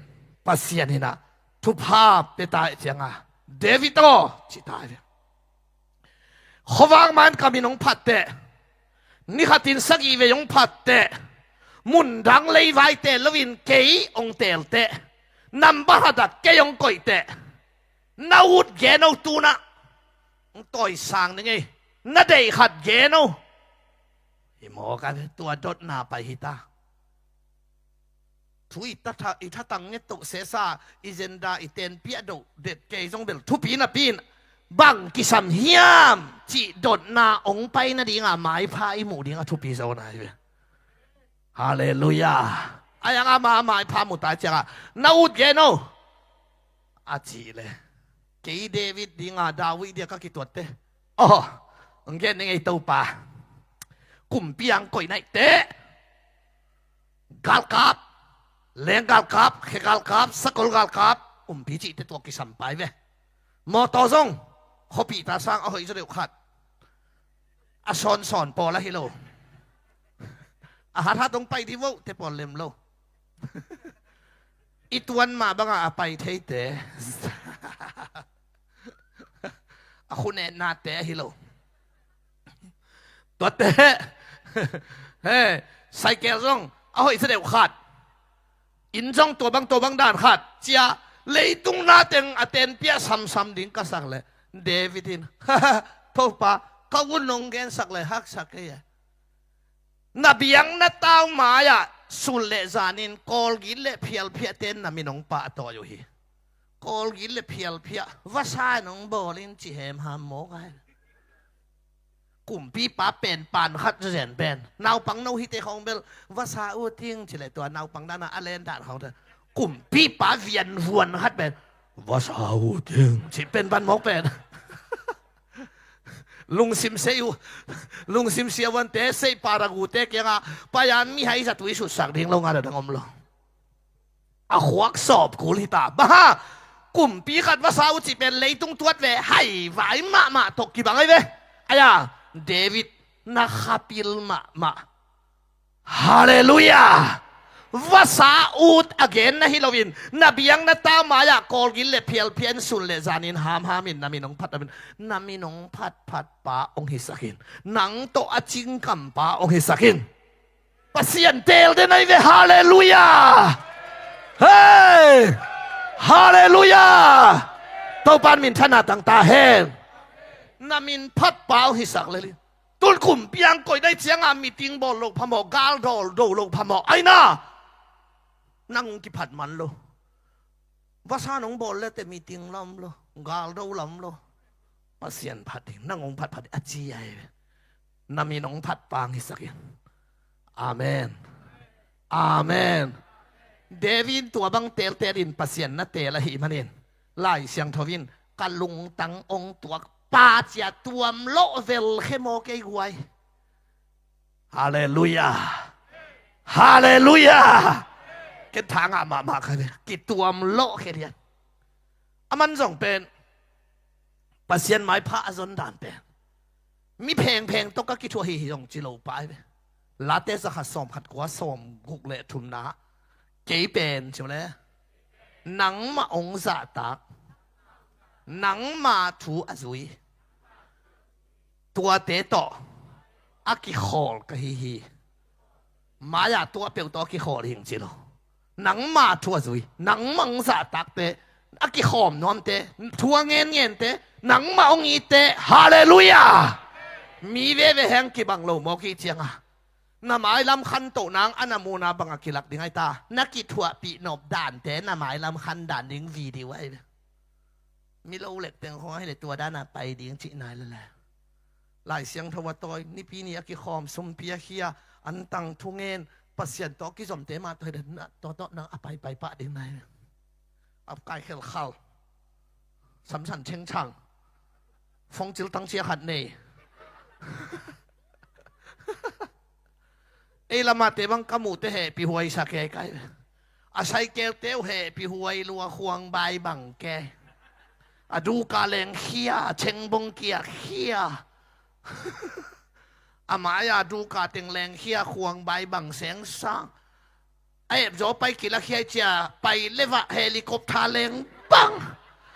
Pasian in ah thupha pia ta ih cianga, David aw, ci ta ih. Khuavak man kamin hong phat teh, ni khatin sagih vei hong phat teh, mundang leivai teel loin kei hong teel teh, nambat khat ah kei hong koih teh, na ut gen o, tu-in ah hong tawisang ning ei, na deih khat gen o. Hi mawk a, tua dotna pai hi ta. Thu i tha, i thatang nget toh sesa, i zenda, i tenpiah doh det kei zong bel thupi napi-in, bang kisam hiam cih dotna hong pai nadinga maipha i muh ding a thupi zo na hi ve. Halleluiah. Ai ang ama maipha mu ta ciangah, na ut gen o, a cih leh, kei David dinga David dia ka kituatte. Aw, hong gen ning ei Topa. Kumpi ang koih naih teh, galkap, leng galkap, khe galkap, sakol galkap, kumpi cihte tua kisam pai ve. Mawtaw zong khuapihta sang a hoih zaw deuh khat, a sawnsawn pawl ahi lo, a hathat hong pai dih voh te pawl lem lo. I tuan mah bangah a pai theite, a khunetnate ahi lo. Tuate, he, saikel zong a hoih zaw deuh khat, inn zong tua bang tua bang dan khat, cia leitung na teng a tenpiah samsam ding ka sak leh, David in, Topa, ka ut nong gensak leh haksa kei e. Na biakna tau mai-ah sun le zanin kawlgin le phialphiahte na min hong pahtawi uh hi. Kawlgin le phialphiah, vasa in hong bawl in ci hemham mawk ai. Kumpipa pen pan khat zen pen, naupang no hite khawng bel, vasa ut ing ci leh tua naupang dana a len dan khawng te. Kumpipa vianvuan khat pen, vasa ut ing ci pen pan mawk pen. Lungsim sei uh, lungsim siavuante, sei paragute kiangah pai-a mihai zatui sutsak ding lo ngat a dang om lo. A khuak sawp kul hi ta. Bang hang, kumpi khat vasa ut cih pen leitung tuat ve, haivai mahmah tawh kibang ahi ve. Aia, David na khapil mahmah. Halleluiah. Vasa ut a genna hi loin, na biakna tau mai-ah kawlgin le phialphiah in sun le zanin hamham in na min hong phat, na min hong phatphat pa hong hisak in. Nang tawh a cingkam pa hong hisak in. Pasian teel den ahi ve, halleluiah. Hei! Halleluiah. Topa in minthanna tang ta hen. Na min phat pa hong hisak lel in. Tun kumpi ang koih na hih ciangah meeting bawl loh phamawh, gal dawl do loh phamawh. Aina, nang hong kiphat man lo. Vasa nong bawl le teh meeting lam lo, gal do lam lo. Pasian phat ding, nang hong phatphat ding a ci ahi ve. Na min hong phat pa hong hisak in. Amen. Amen. David tua bang teelteel in Pasian na teel ahih manin, Lai Siangtho in, ka lungtang hong tuak pa cia tuam lawh velkhe maw kei guai. Halleluiah. Halleluiah. Ken tha ngah mahmah ka hi ve. Kituam lawhkhe lian. A man zong pen, Pasian maipha a zon dan pen, mi phengpheng tawh ka kithuah hi hi zong ci lo pa ahi ve. Late zakhat sawmkhat kua sawmguk le thumna, kei pen ci le, nangmah hong zahtak, nangma thu a zui, tuate tawh a kikhawl ka hi hi. Mai-ah tuah peuh tawh a kikhawl hing ci lo. Nangma thu a zui, nangmah hong zahtakte, a kikhawm nuamte, thu a ngenngente, nangmah hong itte, halleluiah. Mi veve heng kibang lo mawk ih cianga, na mailam khantoh nang a na muhna bangah kilak ding ahi ta. Na kithuahpih nop dante, na mailam khan dan ding video ahi ve. Mi lo lek teng khong ahih leh tua dana pai ding cih nai lele. Lai Siangtho a tawi, nipi ni a kikhawm sumpi a khia, antang thungen, Pasian tawh kizomte mah tawh hi den, na tawh tawh nang a paipai pah ding nai. A kai khelkhal. Samsan chengchang. Fongcil tangcia khat nei. Ei lamate bang ka muhte hehpih huai sa kei kai. A saikelte uh hehpih huai lua khuang bai bang kei. A duka lengkhia, chengbong kia khia. A mai-a duka teng lengkhia khuang bai bang sengsang. A epzaw pai kilak hiai cia pai levah helicopter leng bang.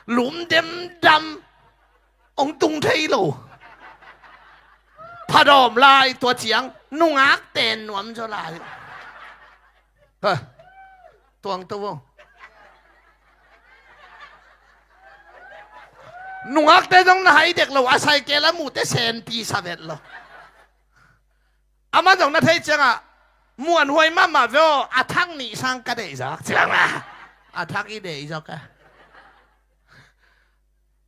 Lum demdam. Ong tung thei lo. Phadawm lai tua ciang nungak ten nuam zaw lai. Ha. Tuang to vo. Nungakte zong na hai dek lo, a saikel a muhte senpi sa vet lo. Amah zong na thei ciangah muanhuai mahmah veo, a thak nih sang ka deih zak ciangah a thak i deih zak a.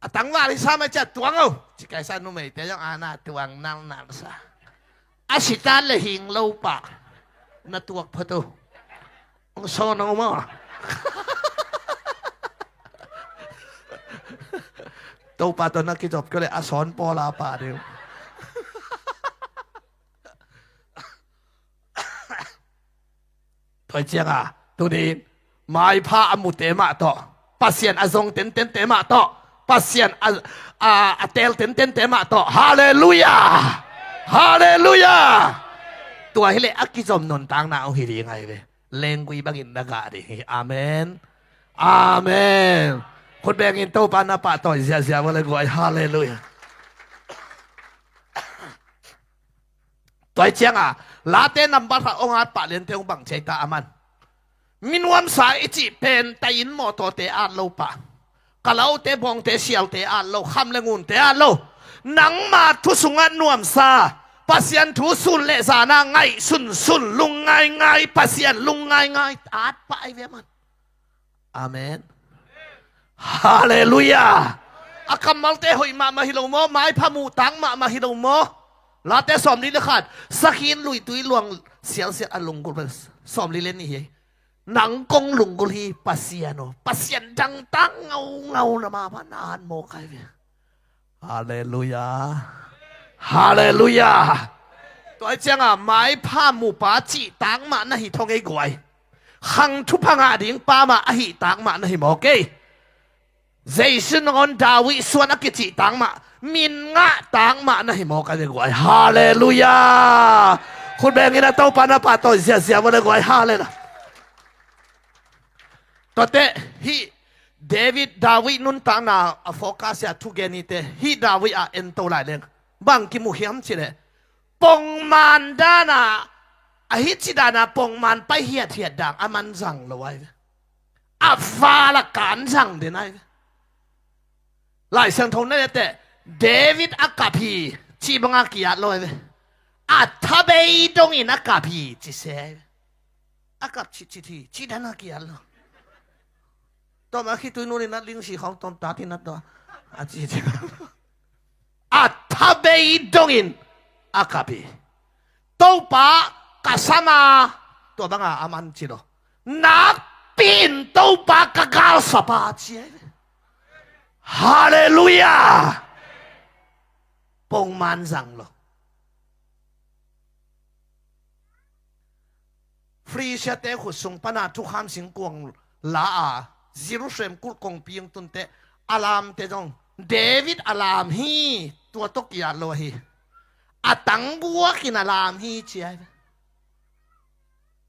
A tangval hi sa mai cia tuang o. Ci kaisa numeite zong ana tuang nalnal sa. A sitat le hing lo pah na tuak phot o. Ong sawn ong maw. Topa tawh na kizop kio le a sawn pawla pah ding. Tua ciangah tunin maipha a mute mah tawh, Pasian a zong tentente mah tawh, Pasian a, a, a tel tentente mah tawh. Halleluia. Halleluia. Tua hileh a kizom nuntakna uh hi ding ahi ve. Lenggui bangin na gah ding hi. Amen. Amen. Khut bengin Topa na pahtawi ziahziah vua le guai. Halleluia. Tua hi ciangah Late nambat khat ong at pah liante ong bang ciai ta a man. Minuamsa i cih pen tai-in mawtawte at lo pah. Kalaute bawngte sialte at lo, kham le ngunte at lo. Nangma thu sungah nuamsa, Pasian thu sun le zana ngaihsunsun, lungngaingai, Pasian lungngaingai at pah ahi ve man. Amen. Halleluia. A kammalte hoih mahmah hi lo maw? Maipha muhtak mahmah hi lo maw? Late sawmli le khat. Sakhin luitui luang sialsial a lunggulh pen sawmli le nih hi. Nang kong lunggulh hi Pasian aw. Pasian dangtak ngaungau na mapha na at maw kai ve. Halleluia. Halleluia. Tua hi ciangah maipha mupa cihtak mah na hi thong ei guai. Khang thupha ngah ding pa mah ahihtak mah na hi maw kei. Zeisu nangawn David suan a kicihtak mah, min ngahtak mah na hi maw kai ve guai. Halleluia. Khut bengin a Topa na pahtawi ziahziah vua le guai. Halleluia. Tuate hih David, David nuntakna a focus a thugen hite. Hih David a ento lai leng bang kimu hiam cileh, pongman dana, a hih ci dana pongman pai hiathiat dang a man zang lo ai ve. A val a kan zang den ai ve. Lai Siangtho na lete David a kap hi ci banga kiat lo ai ve. A thabei dongin a kap hi ci se ai ve. A kap citcit hi ci dana kiat lo. Tawm a khitui nunin a lingsi khawng tawm tatin a tawm a ci ci. A thabei dongin a kap hi. Topa ka sama tua banga a man ci lo. Nakpi in Topa ka galsapa ci ai ve. Halleluia. Pongman zang lo. Philisiate khut sung pana thukham singkuang la a Jerusalem kulh kongpi ong tunte a lamte zong David a lam hi tua tawh kiat lo ahi. A tangguakin a lam hi ci ai ve.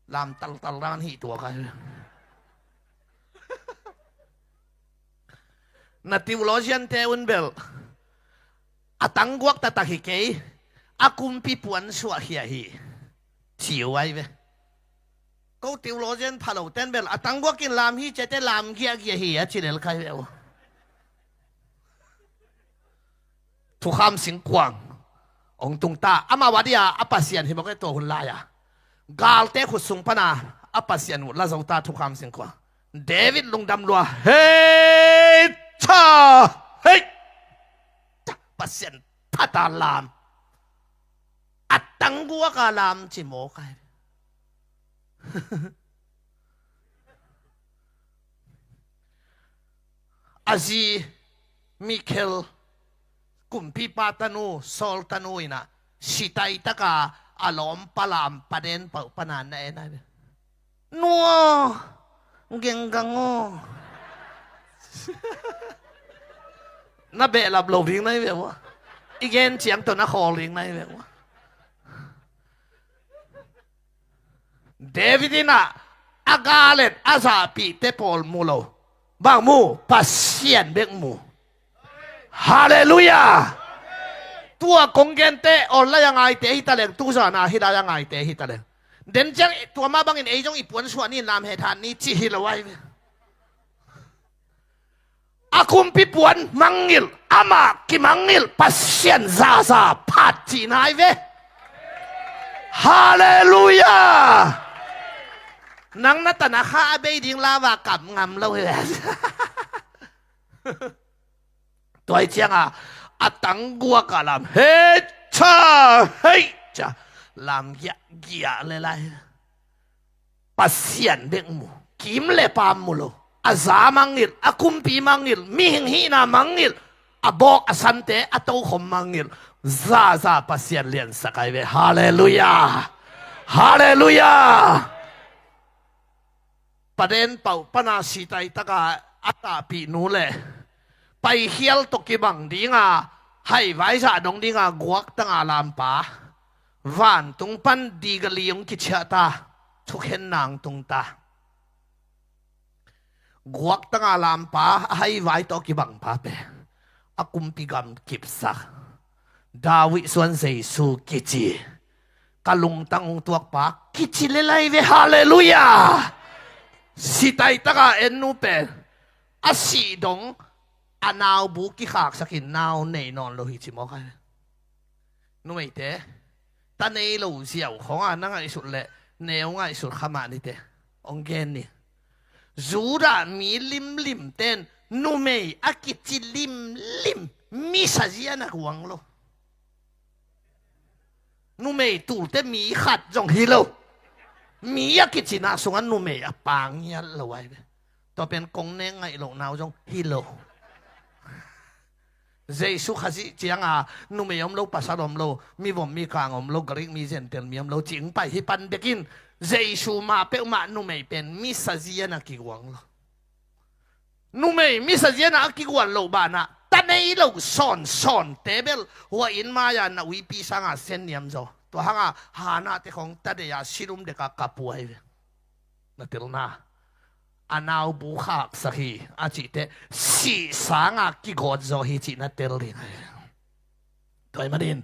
Lam taltal dan hi tua kai ve. Na theologian te un bel a tangguak taktak hi kei, a kumpi puan suah khia hi ci uh ai ve. Ko theologian phalo ten bel a tangguakin lam hi ciate lam giahgiah hi a ci lel kai ve uh. Thukham singkuang ong tungta amau adia a pasian hi mawk e tua hun lai-a. Galte khut sung pana a pasian uh la zota thukham singkuang. David lungdam lua. Hei cha! Hei cha! Pasian phata lam. A tangguaka lam ci mawk ai. A zi Mikhel, kumpipa tanu, Saul tanu in ah, sitaitaka a lawmpa lam paden pauh pana na en ai ve. Nu aw, genggang aw. Na behlap lo ding na hi ve ua. I gen ciang tawh na khawl ding na hi ve ua. David in ah a galet a zahpihte pawl mu lo. Bang mu? Pasian bek mu. Halleluiah. Tua kong gente online a ngaite hi taleng, tuzana hih lai a ngaite hi taleng, den ciang tua mah bangin ei zong i puansuah ni, lam het hat ni ci hi lo ai ve. A kumpi puan mangngilh, amah kimangngilh, Pasian zaza phat cihna ai ve. Halleluiah. Nang na tan a kha a bei ding lava kap ngam lo hi ve. Tua hi cianga a tangguak ah lam hei ca hei ca lam giahgiah le lai. Pasian bek mu. Kim le pam mu lo. A za mangngilh, a kumpi mangngilh, mihing hihna mangngilh, a bawk a sante a tokhom mangngilh, zaza Pasian liansak ai ve. Halleluiah. Halleluiah. Paden pauh pana sitaitaka a tahpih nu le paikhial tawh kibang dinga, haivai zah dong dinga guaktanga lampa, vantung pan digali hong kiciahta, thukhenna hong tungta. Guaktanga lampa a haivai tawh kibangpa pen a kumpi gam kipsak, David suan Jesu kici, ka lungtang hong tuakpa kici le lai ve. Halleluiah. Sitaitaka en nu pen a sih dong a naubu kikhaksakin nau nei nawn lo hi ci mawk ai. Numeite, ta nei lo ziau khawnga na ngaihsut leh neu ngaihsut kha mah nite. Hong gen ni. Judah mi limlimten numei a kici limlim misa zia na guang lo. Numei tulte mi khat zong hi lo. Mi a kicina sungah numei a pangiat lo ai ve. Tua pen kong neng ngaih loh nau zong hi lo. Jesu Khazih cianga numei om lo, pasal om lo, mivom mikang om lo, Greek mi Gentile mi om lo, cing pai hi pan bekin Jesu mah peuhmah numei pen misa zia na kiguang lo. Numei misa zia na a kiguan loh banah ta nei lo sawnsawnte bel hua inn mai-a na uipi sanga sen niam zaw. Tua hanga Hannah te khong ta deih a silum deka kap uh ai ve. Na telna a naubu khaksak hi a cihte sih sanga kigawt zaw hi cih na tel ding ai. Tua ahih manin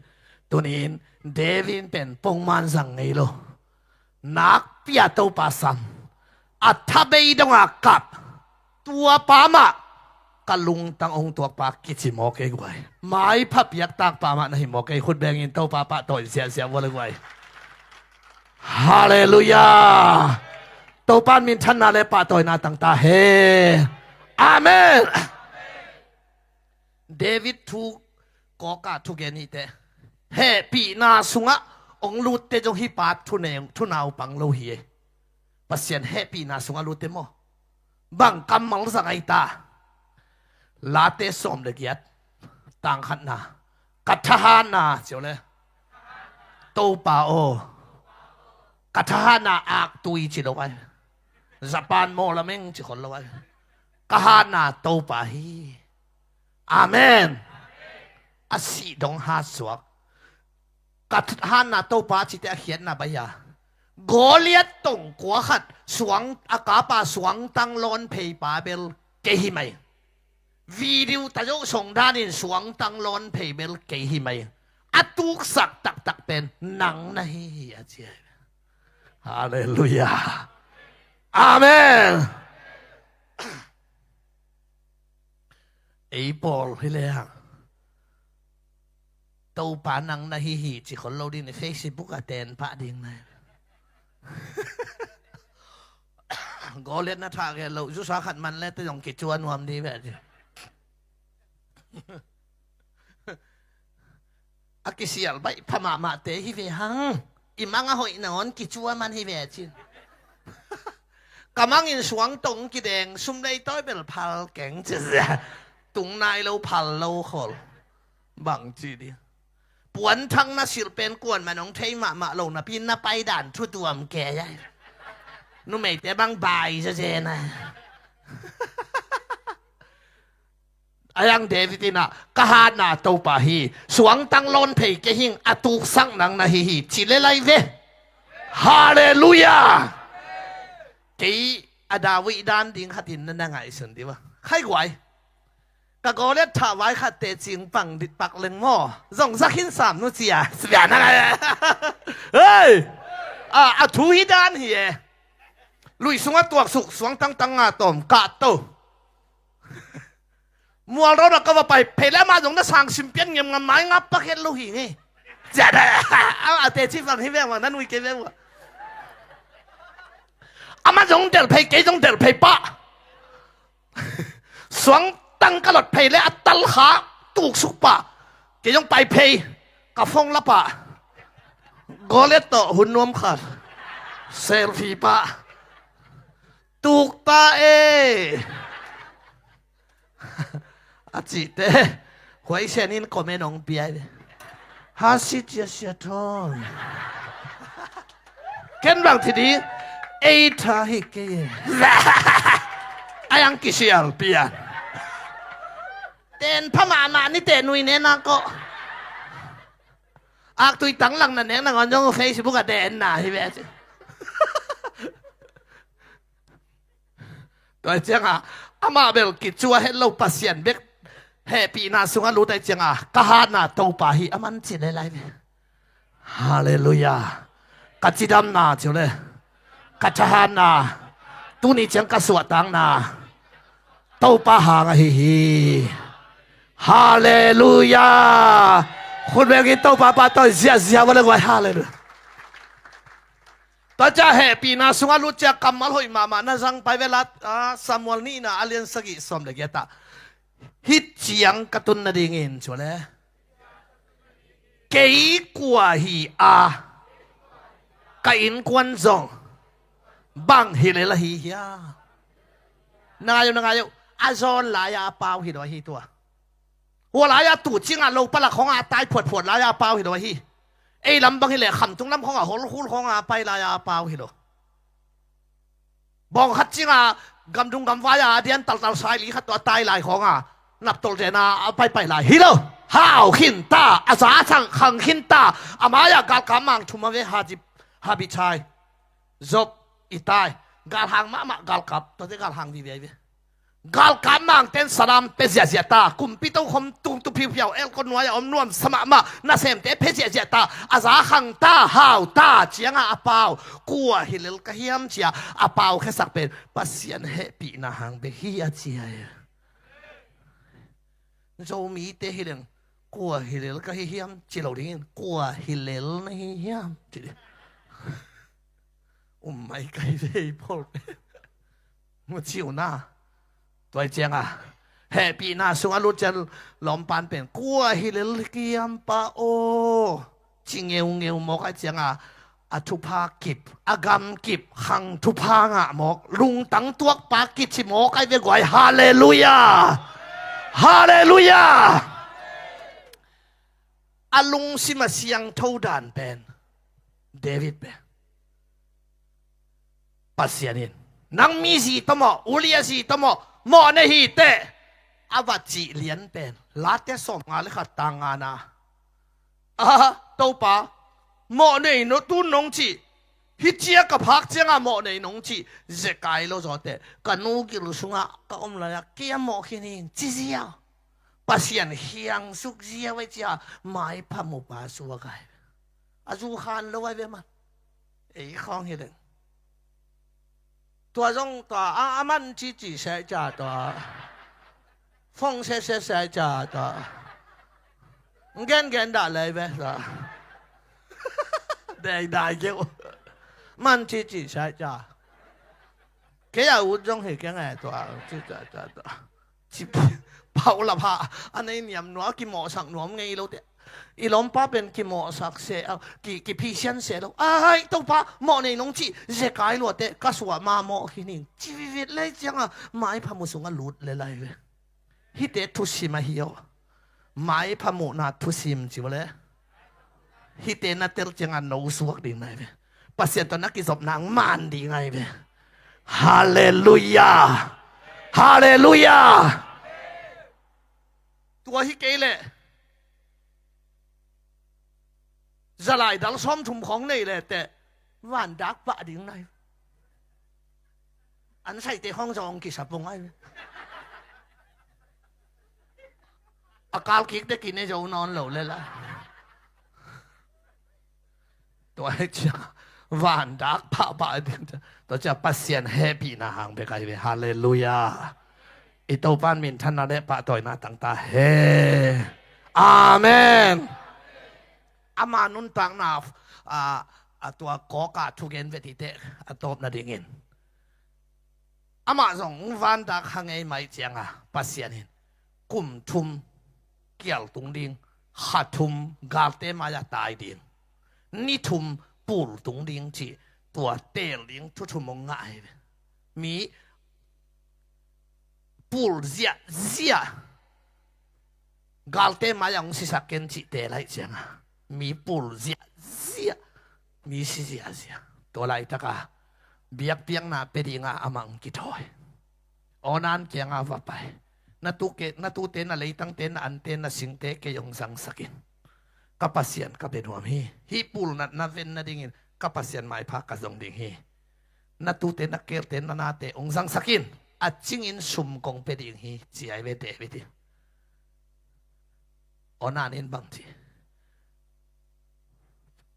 tuni-in David pen pongman zang ngei lo. Nakpi-a Topa sam, a thabei donga kap, tua pa mah ka lungtang hong tuakpa kici maw kei guai. Maipha piaktakpa mah na hi maw kei. Khut bengin Topa pahtawi ziahziah vua le guai. Halleluiah. Topa in minthanna le pahtawina tang ta hen. Amen. David thu kawka thugen hite. Hehpihna sungah hong lutte zong hih pa thuneu thunaupang lo hi e. Pasian hehpihna sungah lutte maw? Bang kammal zang ai ta? Late sawm le giat, tang khatna, ka thahatna, cio le, Topa aw, ka thahatna aktui ci lo ai. Japan maw lameng ci khol lo ai. Ka hatna Topa hi. Amen. A sih dong hatsuak. Ka th- hatna Topa cite a khiatna bai-a, Goliath tongkua khat suang a kapa suangtang lawn pheipa bel kei hi mai. Video ta zoh song danin suangtang lawn phei bel kei hi mai. A tuksak taktak pen nang na hi hi a ci. Halleluiah. Amen. Ei pawl hi lehang Topa nang na hi hi ci khol lo ding, Facebook a ten pah ding na. Goliath na thah khe lo, zusa khat man le te zong kicua nuam di ve ci. A kisial baih pha mahmahte hi ve hang. I mang a hoih nangawn kicua man hi ve cin. Ka mangin suang tong kideng, sum lei tawi bel phal keng ci zia. Tung nai lo phal lo khol. Bang ci di. Puan thang na silh pen kuan man hong thei mahmah lo napi na pai dan thu tuam ke ai. Numeite bang bai zazen ai. Ayang David in ah, ka hatna Topa hi, suangtang lawn thei kei hing, a tuksak nang na hi hi, ci le lai ve. Halleluiah. Kei a David dan ding khatin na na ngaihsun di va. Khai guai. Ka Goliath thah vai khat tecing pang dit pak leng maw, zong zak hin sam nu cia. Sibia na ngai. Hei. A, a thu hi dan hi e. Lui sungah tuaksuk, suangtang tang nga tawm kah to. Mual ro na ka va pai phei le amah zong na sang sim pian ngiam ngam mai ngap pakhet lo hi nge. Cia da. A, a teci pang hi ve amah na nui kei ve amah. Amah zong delh phei, kei zong delh phei pah. Suangtang ka lot phei le a talkha tuksuk pah. Kei zong pai phei, ka phone la pah. Goliath tawh hun nuam khat. Selfie pah. Tuk ta e. A cihte. Huai sian in comment hong pia hi. Ha si cia sia thon. Ken bang ci di. Ei tha hi kei. Ai ang kisial pia. Ten pha mahmah ni te nui ne na ko. Aktui tang lang na neng na ngon zong Facebook a den na hi ve. Tua ciangah amah bel kicua het lo, Pasian bek hehpihna sungah lut ai ciangah, ka hatna Topa hi a man ci le lai ve. Halleluiah. Ka cidamna ciu le, ka thahatna, tuni ciang ka suahtakna Topa hang ahi hi. Halleluiah. Khut bengin Topa pahtawi ziahziah va le guai. Halleluiah. Tua cia hehpihna sungah lut cia kammal hoih mahmah na zang pai ve la, a, Samuel nihna a lian sagih sawm le giatah. Hih ciang ka tun nadingin cu le. Kei kua hi a, ka innkuan zong bang hi lel ahi hiam? Na ngai uh, na ngai uh, a zawn lai-a a pau hi lo ahi tua. Hua lai-a tu cingah lo palak khawngah a tai phuatphuat lai-a a pau hi lo ahi. Ei lam bang hi leh khamtung lam khawngah holkhul khawngah a pai lai-a a pau hi lo. Bawng khat cingah gamdung gamvai-a a dian taltal saili khat tawh a tai lai khawngah naptol tena a paipai lai hi lo. Hau khin ta, a za sang khang khin ta, a mai-ah galkap mang thum a ve, Hajib, Habichai, Job, Itai. Galhang mahmah galkap, tuate galhang vive ve. Galkap mangten salam pe ziahziah ta, kumpi tokhom tungtu phiuphiau, elko nuai-a om nuamsa mahmah nasemte phe ziahziah ta, a za khang ta, hau ta, ciangah a pau. Kua hi lel ka hiam cia a pau khesak pen Pasian hehpihna hang bek hi a cia hi. Zomite hi leng kua hi lel ka hi hiam ci lo dingin, kua hi lel na hi hiam ci ding. Um mai kai vei pawl pen. Mu ciu na. Tuai ciangah hehpihna sungah lut ciang lawmpan pen kua hi lel kiam pa aw, ci ngeungeu mawk ai ciangah a thupha kip, a gam kip, khang thupha ngah mawk, lungtang tuakpa kici mawk ai ve guai. Halleluiah. Halleluiah. A lungsim a siangtho dan pen David pen Pasian in, nang mi zi tawh mawh, Ulia zi tawh mawh, mawh na hi teh, a va cih lian pen Late sawmnga le khat tang ngana. A, Topa, mawh nei no tun nong cih, hih cia ka phak ciangah mawh nei nong cih zekai lo zawteh, ka nu gil sungah ka om lai-ah kei a mawh khin hi ci ziau. Pasian hiang suk ziau ai cia maipha mupa suak ai. A zu khan lo ai ve man. Ei khawng hi leng. Tua zong tua a, a man cici seh ca tua. Fong seh seh seh ca tua. Gen gen dah lei ve tua. Dei dai keu. Man cici seh ca. Kei a ut zong hi keng e tua. Ci ca ca tua. Ci pau la pha. A nei niam nuam, a kimawhsak nuam ngei lo te. I lawmpa pen kimawhsak seh, ah, ki, kiphisian seh lo. Ai, Topa, mawh nei nong cih, zekai luate, ka suah ma mawh khin ing. Ci vivit lei cianga, maipha mu sungah lut le lai ve. Hihte thusim ahi aw. Maipha muhna thusim ci uh le. Hihte na tel cianga no suak ding nai ve. Pasian tawh na kizopna hong man ding nai ve. Halleluiah. Halleluiah. Tua hi kei leh zalai dal sawmthum khawng nei le teh, vandak pah ding nai. An saite khawng zong kisa pong ai. A kal kik te kine zo nawn lo le la. Tua hi cia vandak pahpah ding cia. Tua cia Pasian hehpihna hang bek ai ve. Halleluiah. I Topan minthanna le pahtawina tangta he. Amen. Ama nuntakna, a, a tua kawka thugen vetite a tawpna dingin. Amah zong vandak hang ei mai cianga Pasian in kum thum kial tung ding, kha thum galte mai-ah tai ding, ni thum pul tung ding cih tua teel ding thu thum hong ngah hi ve. Mi pul ziahziah galte mai-ah hong sisak ken cih teel aih cianga mi pul ziahziah, mi si ziahziah. Tua laitaka biakpiakna pia dinga amah hong kithawi. Onan kianga va pai. Na tuke, na tute, na leitangte, na ante, na singte kei hong zangsakin. Ka Pasian ka bia nuam hi. Hih pulnatna ven nadingin ka Pasian maipha ka zong ding hi. Na tute, na kelte, na nate hong zangsakin. A cingin sum kong pia ding hi, ci ai ve David in. Onan in bang ci?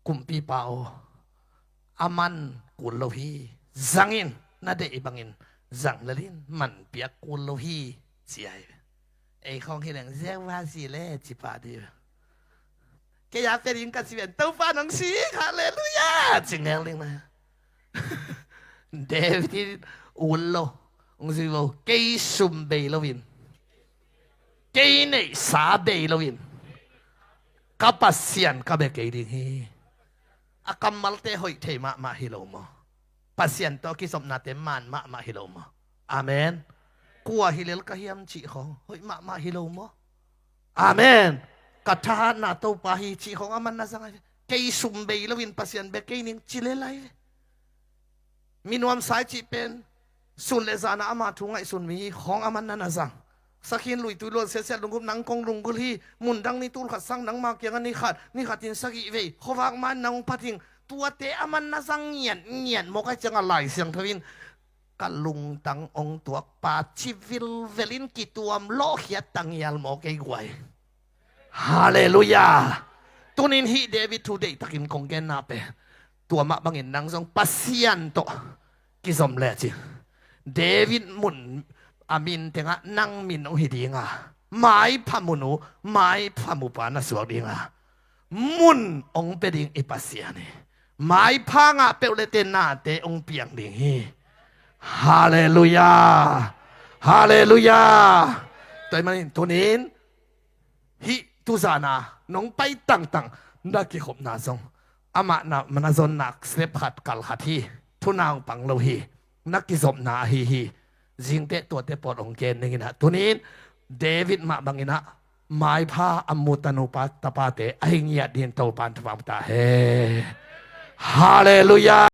Kumpipa aw, a man kul lo hi. Zangin, na deih bangin zang lelin, man piak kul lo hi, ci ai ve. Ei khawng hi leng, Jehovah Jireh ci pah dih ve. Kei a pia ding ka ci ven, Topa nong si, halleluiah, ci ngel ding na. David in ul lo, hong zui lo, kei sum bei loin, kei neihsa bei loin, ka Pasian ka bia kei ding hi. A kammalte hoih thei mahmah hi lo maw? Pasian tawh kizopnate man mahmah hi lo maw? Amen. Kua hi lel ka hiam cih khawng hoih mahmah hi lo maw? Amen. Ka thahatna Topa hi cih khawng a man na zang ai ve. Kei sum bei loin Pasian bia kei ning ci lel ai ve. Mi nuamsa i cih pen sun le zana ama thu ngaihsun mi hi khawng a man na na zang. Sakhin luitui luan siasia lunggulh nang kong lunggulh hi. Mundang ni tulkhat sang nangma kiangah ni khat, ni khatin sagih vei khuavak man nang hong phating. Tuate a man na zang ngiat ngiat mawk ai ciangah Lai Siangtho in ka lungtang hong tuakpa ci vilvelin kituam lawhkhiat tangial maw kei guai. Halleluiah. Tunin hih David thu deihtakin kong genna pen tua mah bangin nang zong Pasian tawh kizom lecin David mun a min tengah nang min hong hi dinga, maipha mun uh, maipha mupa na suak dinga, mun hong pia ding i Pasian hi. Maipha ngah peuh le te nate hong piang ding hi. Halleluiah. Halleluiah. Tua ahih manin tunin hih tuzana nong pai tangtang na kikhopna zong amah na, na zonna step khat kal khat hi. Thunang pang lo hi. Na kizopna ahi hi. Zingteh tuate pawt hong gen ninginah tunin David mah banginah maipha a mu tanupa tapate ahi ngiat din Topan thupha ta he. Halleluiah.